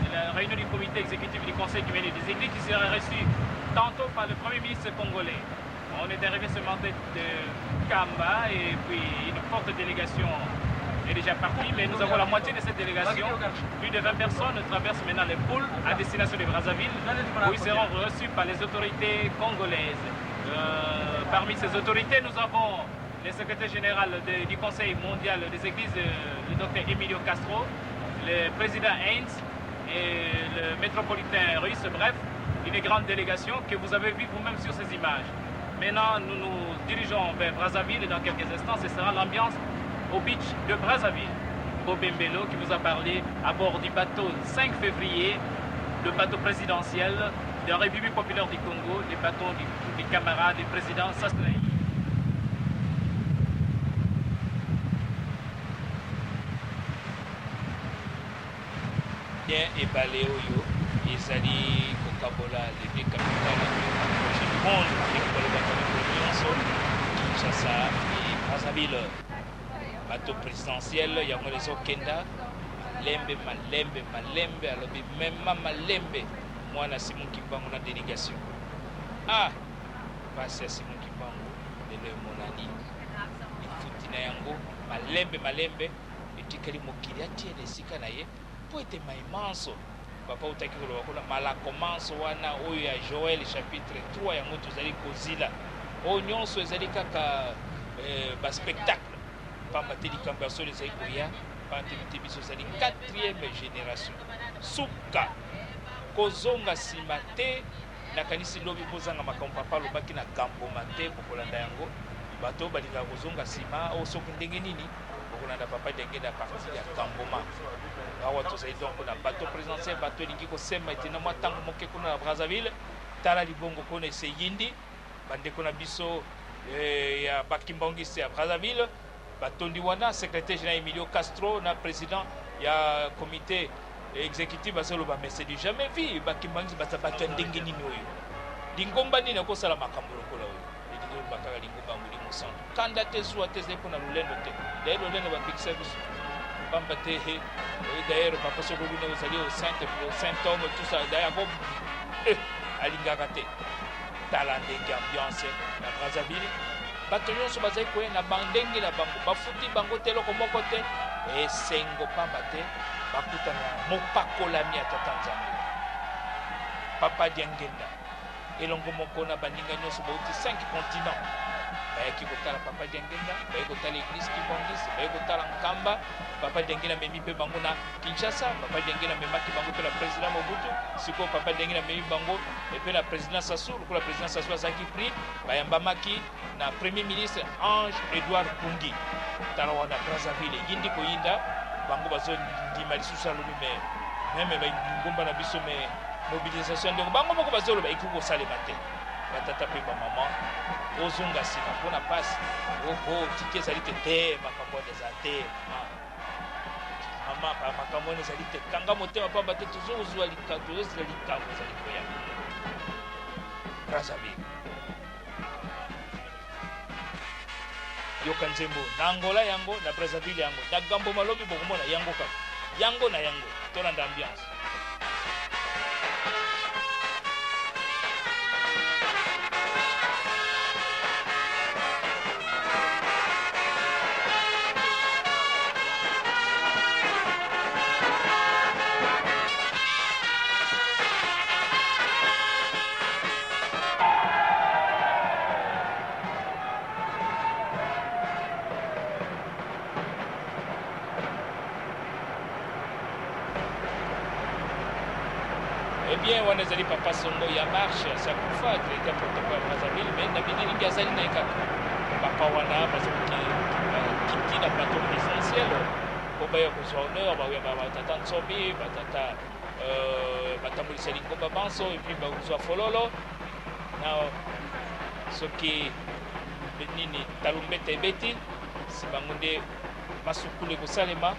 de la réunion du comité exécutif du Conseil cumulé des églises qui sera reçue tantôt par le Premier ministre congolais. On est arrivé ce matin de Kamba et puis une forte délégation est déjà partie, mais nous avons la moitié de cette délégation, plus de vingt personnes, traverse maintenant les poules à destination de Brazzaville, où ils seront reçus par les autorités congolaises. Euh, parmi ces autorités, nous avons le secrétaire général de, du Conseil mondial des églises, euh, le docteur Emilio Castro, le président Heinz, et le métropolitain russe, bref, une grande délégation que vous avez vue vous-même sur ces images. Maintenant, nous nous dirigeons vers Brazzaville et dans quelques instants, ce sera l'ambiance au beach de Brazzaville. Bobembelo qui vous a parlé à bord du bateau cinq février, le bateau présidentiel de la République populaire du Congo, le bateau du, du camarade du président Sassou. Bien, ebale oyo ezali kokabola le capitale du monde, ekoki koloba na mikolo nyonso, Kinshasa et Brazzaville. Bateau présidentiel yango ezokenda malembe, malembe, malembe, alobi mema malembe mwana Simon Kimbangu na délégation. Ah, mpasi ya Simon Kimbangu lelo emonani, lifuti na yango malembe, malembe. Etikali mokili atia na esika na ye, mpo ete mai manso, papa autaki koloba kuna, malako manso wana oyo ya Joël chapitre trois, yango tozali kozila. Oyo nyonso ezali kaka, eh, ba spectacle. Pamba te likambo ya solo ezali koya, pamba te biso ezali quatrième génération. Suka. Kozonga nsima te. Nakanisi lobi bozanga makambo papa alobaki na Kamboma te, bokolanda yango. Bato oyo balingaka kozonga nsima, oyo soki ndenge nini, bokolanda papa Diangienda à partir ya Kamboma. Awa tozali donc na bateau présidentiel, bato elingi kosemba ete na mwa ntango moke kuna na Brazzaville. Tala libongo kuna esi eyindi. Bandeko na biso, eh, ya bakimbanguiste ya Brazzaville, batondi wana, secrétaire général Emilio Castro na président ya comité exécutif bazoloba, mais c'est du jamais vu, bakimbanguiste baza bato ya ndenge nini oyo? Lingomba nini akosala makambo lokola oyo? Elingi koloba kaka lingomba ya Molimo Santu. Kanda te, zuwa te, ezali mpo na lolendo te. D'ailleurs, lolendo babikisa biso. Pamba te, eh, d'ailleurs, papa soko bino ozali au Saint, au Saint Homme, tout ça, d'ailleurs, ako, eh, alingaka te. Tala ndenge ambiance na Brazzaville. Bato nyonso bazali koya na bandenge na bango. Bafuti bango te eloko moko te. Esengo pamba te bakutana na mopakolami ya Tata Nzambe. Papa Diangienda, elongo moko na baninga nyonso bauti cinq continents. Bayaki kotala Papa Diangienda, bayaki kotala église kimbanguiste, bayaki kotala Nkamba. Papa Diangienda amemi mpe bango na Kinshasa. Papa Diangienda amemaki bango mpe na président Mobutu. Sikoyo Papa Diangienda amemi bango epai na président Sassou. Lokola président Sassou azalaki pris, bayambamaki na premier ministre Ange Edouard Pungi. Tala wana Brazzaville eyindi koyinda, bango bazondima lisusu, alobi: mais même ba ingumba na biso, mais mobilisation ndeko, bango moko bazoloba ekoki kosalema te. Batata mpe bamama, ozonga nsima mpo na mpasi. Oho, tike ezali te, te, makambo wana eza te, mama. Mama, ba-, makambo wana ezali te. Kanga motema, mpamba te tozozwa lika-, tozozela likambo ezali koya. Brazzaville. Yoka nzembo. Na Angola yango, na Brazzaville yango. Na Gambo Malobi bokomona yango kaka. Yango na yango. Tolanda ambiance. Eh bien, wana ezali Papa Songo ya Marche, Sakufa, directeur protocole ya Brazzaville, mais na bilili azali na ye kaka. Papa wana bazali ki-, kiti na plateau présidentiel, mpo baya kozwa honneur, ba, ba, ba tata Nsobi, ba tata, euh, batambulisa lingomba banso, et puis bakozwa fololo. Na soki nini, talumbeta ebeti, si bango nde masukulu ekosalema.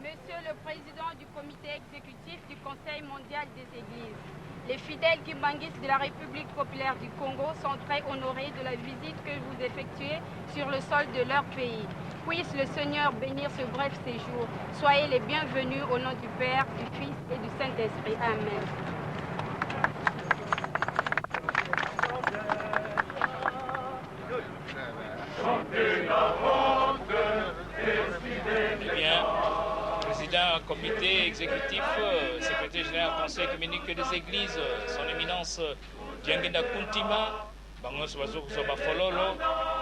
Monsieur le Président du Comité Exécutif du Conseil Mondial des Églises, les fidèles kimbanguistes de la République populaire du Congo sont très honorés de la visite que vous effectuez sur le sol de leur pays. Puisse le Seigneur bénir ce bref séjour. Soyez les bienvenus au nom du Père, du Fils et du Saint-Esprit. Amen. Eh bien, président comité exécutif, euh, secrétaire général conseil œcuménique des églises, euh, son éminence, euh, Diangienda Kuntima, bango nyonso bazo kozwa bafololo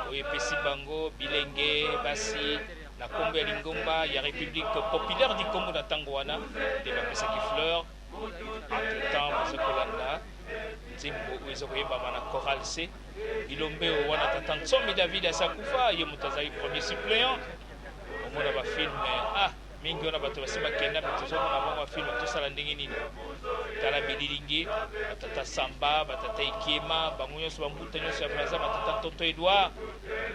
oyo epesi bango bilenge basi na kombo ya lingomba ya République Populaire du Congo na ntango wana, nde bapesaki fleur. Entre-temps, baza kolanda nzembo oyo eza koyembama na Chorale C. Bilombe oyo wana tata Nsomi David Asakufa, ye moto azali premier suppléant. Omona ba film, ah, mingi wana bato basi bakenda, mais tozomona bango ba film, tosala ndenge nini? Tala bililingi, batata Samba, batata Ikiema, bango nyonso, bambuta nyonso ya Brazza, batata Ntoto Edouard,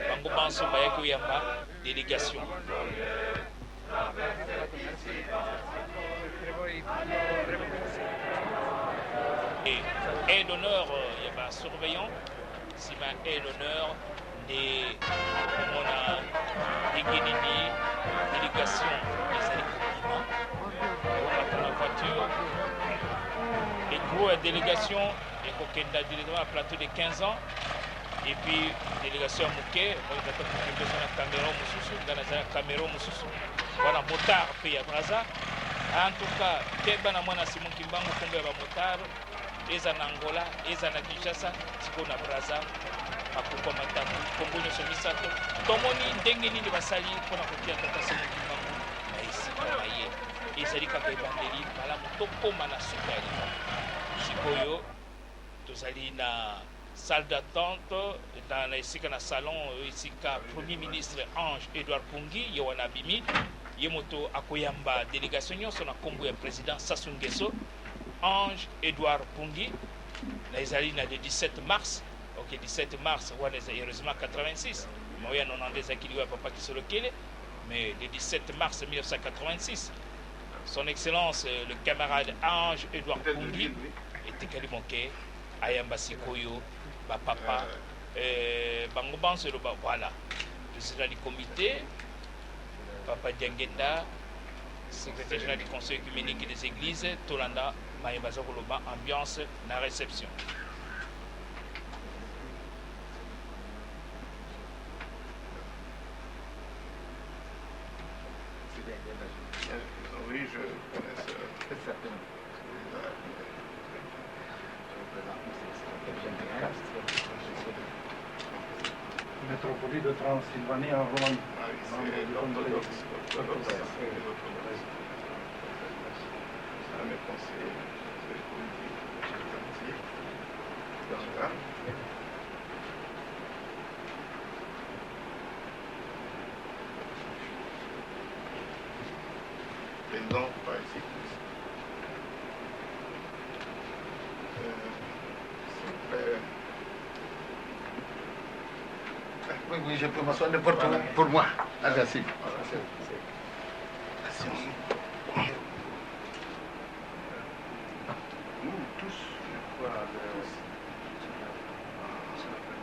bango banso bayaki koyamba délégation. Et aide d'honneur, euh, ya ba surveillant, nsima aide d'honneur nde komona ndenge nini délégation ezali kobima. Komata na voiture. Le gros ya délégation ekokenda directement na plateau de quinze ans. Et puis, délégation ya moke, omoni tata Mukembe aza na caméra mosusu, ngai naza na caméra mosusu. Wana motard mpe ya Brazza. En tout cas, keba na mwana Simon Kimbangu, kombo ya ba motard, eza na Angola, eza na Kinshasa, sikoyo na Brazza, makuku ya matambu, kombo nyonso misato. Tomoni ndenge nini basali mpo na kotia tata Simon Kimbangu na esika na ye. Ezali kaka ebandeli, malamu tokoma na suka ya likambo. Sikoyo, tozali na salle d'attente, na, na esika na salon, esika Premier Ministre Ange Edouard Pungi, ye wana abimi, ye moto akoyamba délégation nyonso na kombo ya Président Sassou Nguesso. Ange Edouard Pungi, na ezali na le dix-sept mars, ok, dix-sept mars, wana eza heureusement quatre-vingt-six, mais oyo ya nonante ezalaki liwa ya Papa Kisolokele, mais le dix-sept mars mille neuf cent quatre-vingt-six, Son Excellence, euh, le camarade Ange Edouard Pungi, etikali moke Ayamba sikoyo ba papa, euh, bango banso eloba, voilà. Président du comité, Papa Diangienda, secrétaire général du Conseil œcuménique des églises, tolanda maye baza koloba, ambiance na réception. Oui, je connais ça. Métropolie de Transylvanie en Roumanie. Ah oui, c'est l'orthodoxe, l'orthodoxe, c'est l'orthodoxe. Ah, mais bon, c'est, c'est politique, c'est politique. Donc, hein. Président, par ici. Euh, s'il vous plaît. Oui, oui, je peux m'asseoir n'importe où. Voilà. Pour moi. Ah, merci. Voilà. Merci. Nous tous, je crois,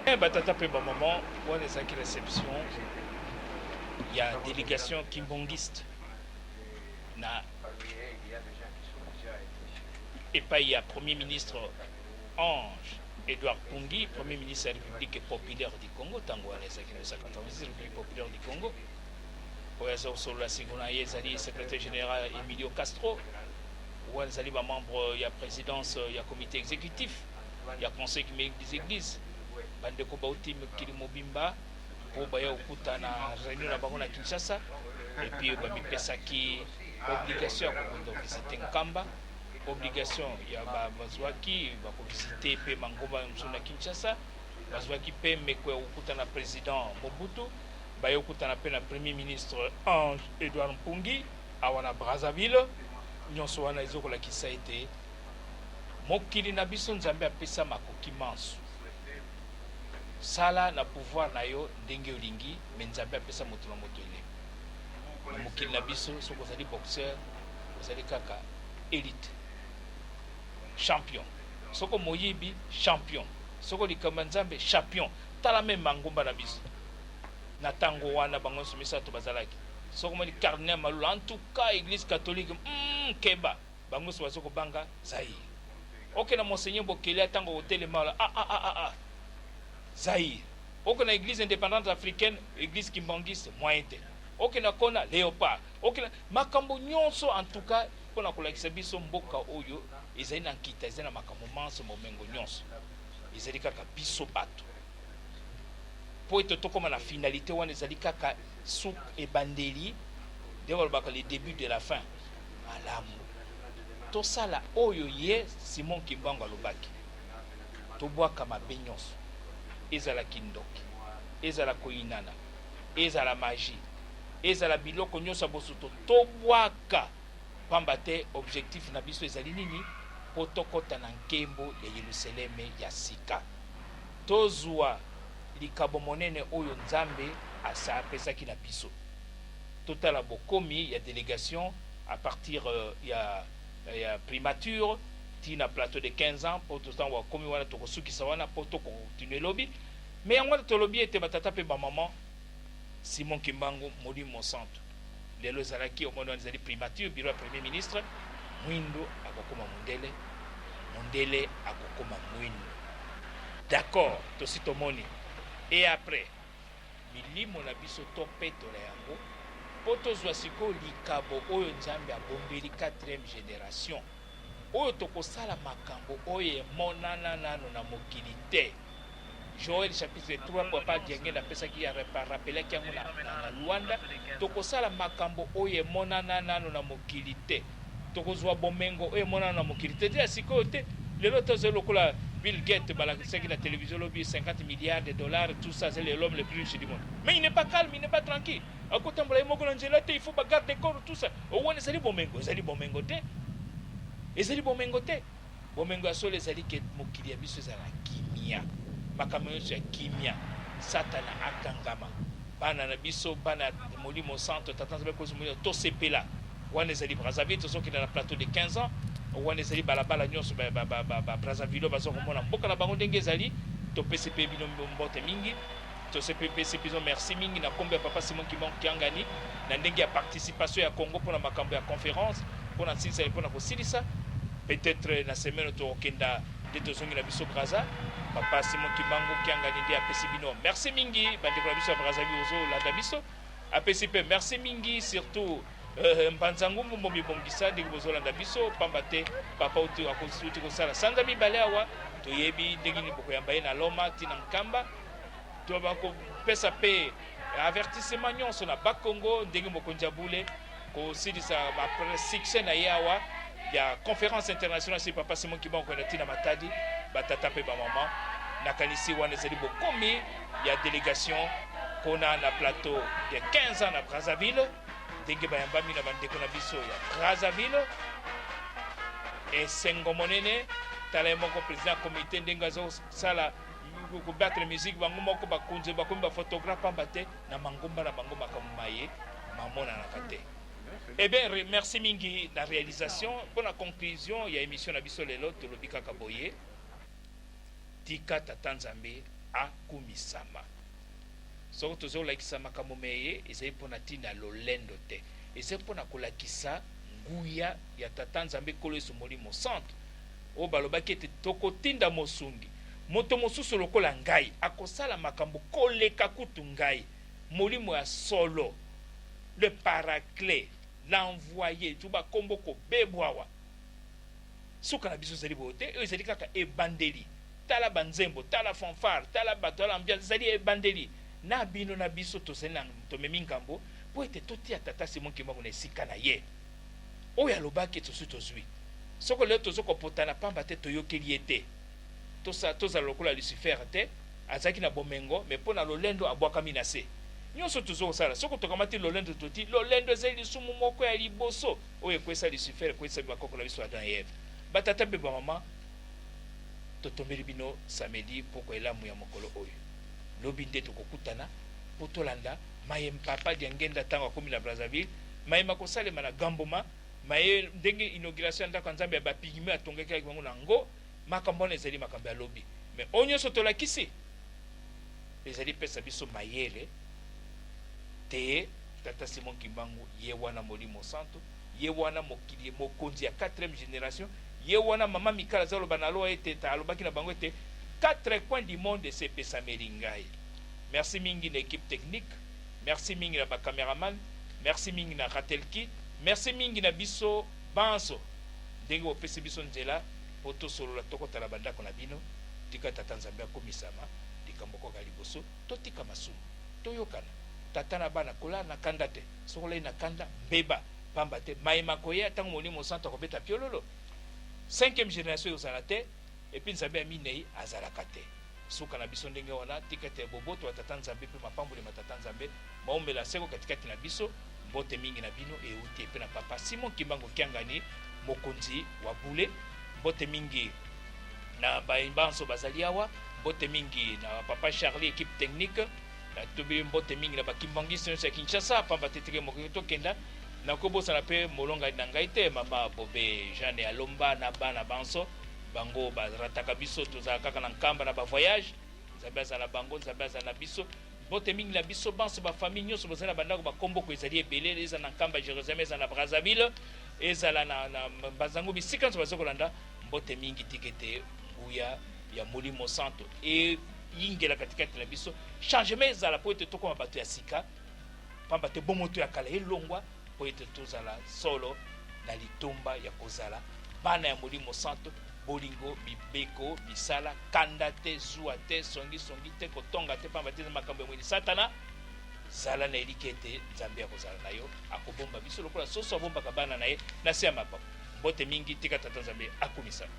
le... Eh, batata mpe bamama, wana ezalaki réception ya délégation kimbangiste na epai ya Premier ministre Ange Edouard Mpungi, Premier ministre ya République populaire du Congo, ntango wana ezalaki na mille neuf cent quatre-vingt-six, République populaire du Congo. Oyo aza kosolola sika na ye ezali secrétaire général Emilio Castro, wana ezali ba membre ya présidence ya comité exécutif ya Conseil œcuménique des églises, bandeko bauti mokili mobimba mpo baya kokutana na réunion na bango na Kinshasa, et puis bamipesaki obligation ya kokonda visiter Nkamba, obligation ya ba-, bazwaki, bakovisiter mpe mangomba mosusu na Kinshasa, bazwaki mpe meko ya kokutana na président Mobutu, baya kokutana mpe na Premier ministre Ange Edouard Mpungi, awa na Brazzaville. Nyonso wana ezo kolakisa ete mokili na biso, Nzambe apesa makoki manso. Sala na pouvoir na yo ndenge olingi, mais Nzambe apesa moto na moto elembo. Na mokili na biso, soki ozali boxeur, ozali kaka élite. Champion. Soki moyibi, champion. Soki likambo ya Nzambe, champion. Tala même mangomba na biso. Na ntango wana, bango nyonso misato bazalaki. Soki omoni Cardinal Malula, en tout cas, Église catholique, mm, keba. Bango nyonso bazo kobanga Zaïre. Oke na Monseigneur Bokelia, ntango otelema, ah, ah, ah, ah, ah. Zaïre. Oke na Église indépendante africaine, Église kimbanguiste, moyen te. Oke na Kona, Léopard. Oke na makambo nyonso, en tout cas, mpo na kolakisa biso mboka oyo ezali na nkita, ezali na makambo manso, bomengo nyonso. Ezali kaka biso bato. Mpo ete tokoma na finalité wana, ezali kaka suka, ebandeli, nde balobaka le début de la fin. Malamu. Tosala oyo ye Simon Kimbangu alobaki. Tobwaka mabe nyonso. Ezala kindoki, ezala koyinana, ezala magie, ezala biloko nyonso ya bosoto, tobwaka. Pamba te objectif na biso ezali nini? Mpo tokota na nkembo ya Yerusaleme ya sika. Tozwa likabo monene oyo Nzambe asa-, apesaki na biso. Totala bokomi ya délégation à partir, euh, ya, ya primature tii na plateau de quinze ans, mpo totango bakomi wana, tokosukisa wana, mpo tokocontinue lobi. Mais yango wana tolobi ete batata mpe bamama, Simon Kimbangu, Molimo Mosantu. Lelo ezalaki, omoni wana ezali primature, bureau ya Premier ministre, mwindo akokoma mundele, mundele akokoma mwindo. D'accord, tosi tomoni. Et après, milimo na biso topetola yango, mpo tozwa sikoyo likabo oyo Nzambe abombeli quatrième génération, oyo tokosala makambo oyo emonana nano na mokili te. Joël chapitre trois, Papa Diangienda apesaki ya repa-, rappelaki yango na, na, na Luanda. Tokosala makambo oyo emonana nano na mokili te. Tokozwa bomengo oyo emonana na mokili te. Te ya sikoyo te. Lelo tozali lokola Bill Gates, balakisaki na télévision lobi cinquante milliards de dollars, tout ça, c'est l'homme le plus riche du monde. Mais il n'est pas calme, il n'est pas tranquille. Akotambola ye moko na nzela te, il faut ba garde corps, tout ça. Owana ezali bomengo, ezali bomengo te. Ezali bomengo te. Bomengo ya solo ezali ke mokili ya biso ezala na kimia. Makambo nyonso ya kimia. Satana akangama. Bana na biso, bana ya Molimo Santo, Tata Nzambe akozi molimo, tosepela. Wana ezali Brazzaville, tozokende na plateau de quinze ans. Wana ezali balabala nyonso ba, ba, ba, ba, ba Brazzaville baza komona mboka na bango ndenge ezali. Topesi mpe bino mbote mingi. Topesi mpe bino merci mingi na kombo ya Papa Simon Kimbangu Kiangani, na ndenge ya participation ya Congo mpo na makambo ya conférence, mpo na nsinsa, mpo na kosilisa. Peut-être na semaine tokenda nde tozongi na biso Brazza. Papa Simon Kimbangu Kiangani nde apesi bino merci mingi, bandeko na biso ya Brazzaville ozolanda biso. Apesi mpe merci mingi surtout euh, Mbanza Ngumbu Mombi Bongisa, ndenge bozolanda biso, pamba te papa uti akusuti kosala sanza mibale awa. Toyebi ndenge nini bokoyamba ye na Loma ti na Nkamba. Tobakopesa mpe avertissement nyonso na Bakongo, ndenge mokonzi ya bule kosilisa ba succès na ye awa ya conférence internationale si Papa Simon Kimbangu kwenda ti na Matadi. Batata mpe bamama, nakanisi wana ezali bokomi ya délégation kuna na plateau ya quinze ans na Brazzaville, ndenge bayambami na bandeko na biso ya Brazzaville. Esengo monene. Tala ye moko président ya comité ndenge azosala kobattre musique, bango moko bakonzi bakomi baphotographe, pamba te na mangomba na bango makambo maye mamonanaka te. Eh bien, re- merci mingi na réalisation. Mpo na conclusion ya émission na biso lelo, tolobi kaka boye: tika Tata Nzambe akumisama. Soko tozolakisa makambo meye, ezali mpo na ntina lolendo te. Ezali mpo na kolakisa nguya ya Tata Nzambe, Nkolo Yesu, Molimo Santu, oyo balobaki ete: "Tokotinda mosungi, moto mosusu lokola ngai, akosala makambo koleka kutu ngai, Molimo ya solo, le Paraclet, l'Envoyé." Tu bakombo kobebwa awa. Suka na biso ezali boye te, oyo ezali kaka ebandeli. Tala banzembo, tala fanfare, tala bato, tala ambiance, ezali ebandeli. Na bino na biso tozali na, tomemi ngambo mpo ete totia Tata Simon Kimbangu na esika na ye. Oyo alobaki tosi tozwi. Soko lelo tozo kopotana pamba te toyokeli ye te, tosa, tozala lokola Lucifer te. Azalaki na bomengo, mais mpo na lolendo abwakami na se. Nyonso tozo kosala, soko tokamati lolendo, toti lolendo ezali lisumu moko ya liboso oyo ekwesa Lucifer, ekwesa bakoko na biso Adam et Eve. Batata mpe bamama, totombeli bino samedi, pokwa elamu ya mokolo oyo. Lobi nde tokokutana mpo tolanda maye Papa Diangienda ntango akomi na Brazzaville, maye makosalema na Gamboma, maye ndenge inauguration ya ndako ya Nzambe ya bapygmée atongaki bango na Ngo. Makambo wana ezali makambo ya lobi. Mais oyo nyonso tolakisi ezali pesa biso mayele te Tata Simon Kimbangu, ye wana Molimo Santu, ye wana mokili, mokonzi ya quatrième génération, ye wana Mama Mikala azaloba na loa ete, ta-, alobaki na bango ete: "Quatre coins du monde esepesameli ngai." Merci mingi na équipe technique, merci mingi na ba cameraman, merci mingi na Ratelki, merci mingi na biso banso ndenge bopesi biso nzela mpo tosolola, tokota na bandako na bino. Tika Tata Nzambe akumisama. Likambo koka liboso, totika masumu, toyokana. Tata na bana, kolala na kanda te. Soko olali na kanda, mbeba, pamba te maye makoya ntango Molimo Santu akobeta piololo. Cinquième génération ekozala te, et puis Nzambe ya minei azalaka te. Suka na biso ndenge wana. Tika ete boboto ya Tata Nzambe mpe mapamboli ma Tata Nzambe maumela seko katikati na biso. Mbote mingi na bino euti epai na Papa Simon Kimbangu Kiangani, mokonzi wa bule. Mbote mingi na baye banso bazali awa. Mbote mingi na Papa Charlie, équipe technique. Natobi mbote mingi na ba kimbanguistes nyonso ya Kinshasa, pamba te tike mokoki tokenda. Nakobosana mpe molongani na ngai te, Mama Bobe Jeanne Alomba na bana banso. Bango barataka biso, tozala kaka na Nkamba na ba voyage. Nzambe azala na bango, Nzambe azala na biso. Mbote mingi na biso banso, ba famille nyonso bozali na bandako, bakombo ko ezali ebele, ezala na Nkamba Jérusalem, ezala na Brazzaville, ezala na, na Mbanza Ngumbu, bisika nyonso bazo kolanda. Mbote mingi, tika ete nguya ya Molimo Santu eyingela katikati na biso. Changement ezala mpo ete tokoma bato ya sika, pamba te bomoto ya kala elongwa, mpo ete tozala solo na litomba ya kozala bana ya Molimo Santu. Bolingo, mibeko, misala, kanda te, zuwa te, songi-songi te, kotonga te, pamba te eza makambo ya mwini Satana. Zala na eliki ete Nzambe akozala na yo, akobomba biso lokola soso abombaka bana na ye na se ya mapa. Mbote mingi, tika Tata Nzambe akumisama.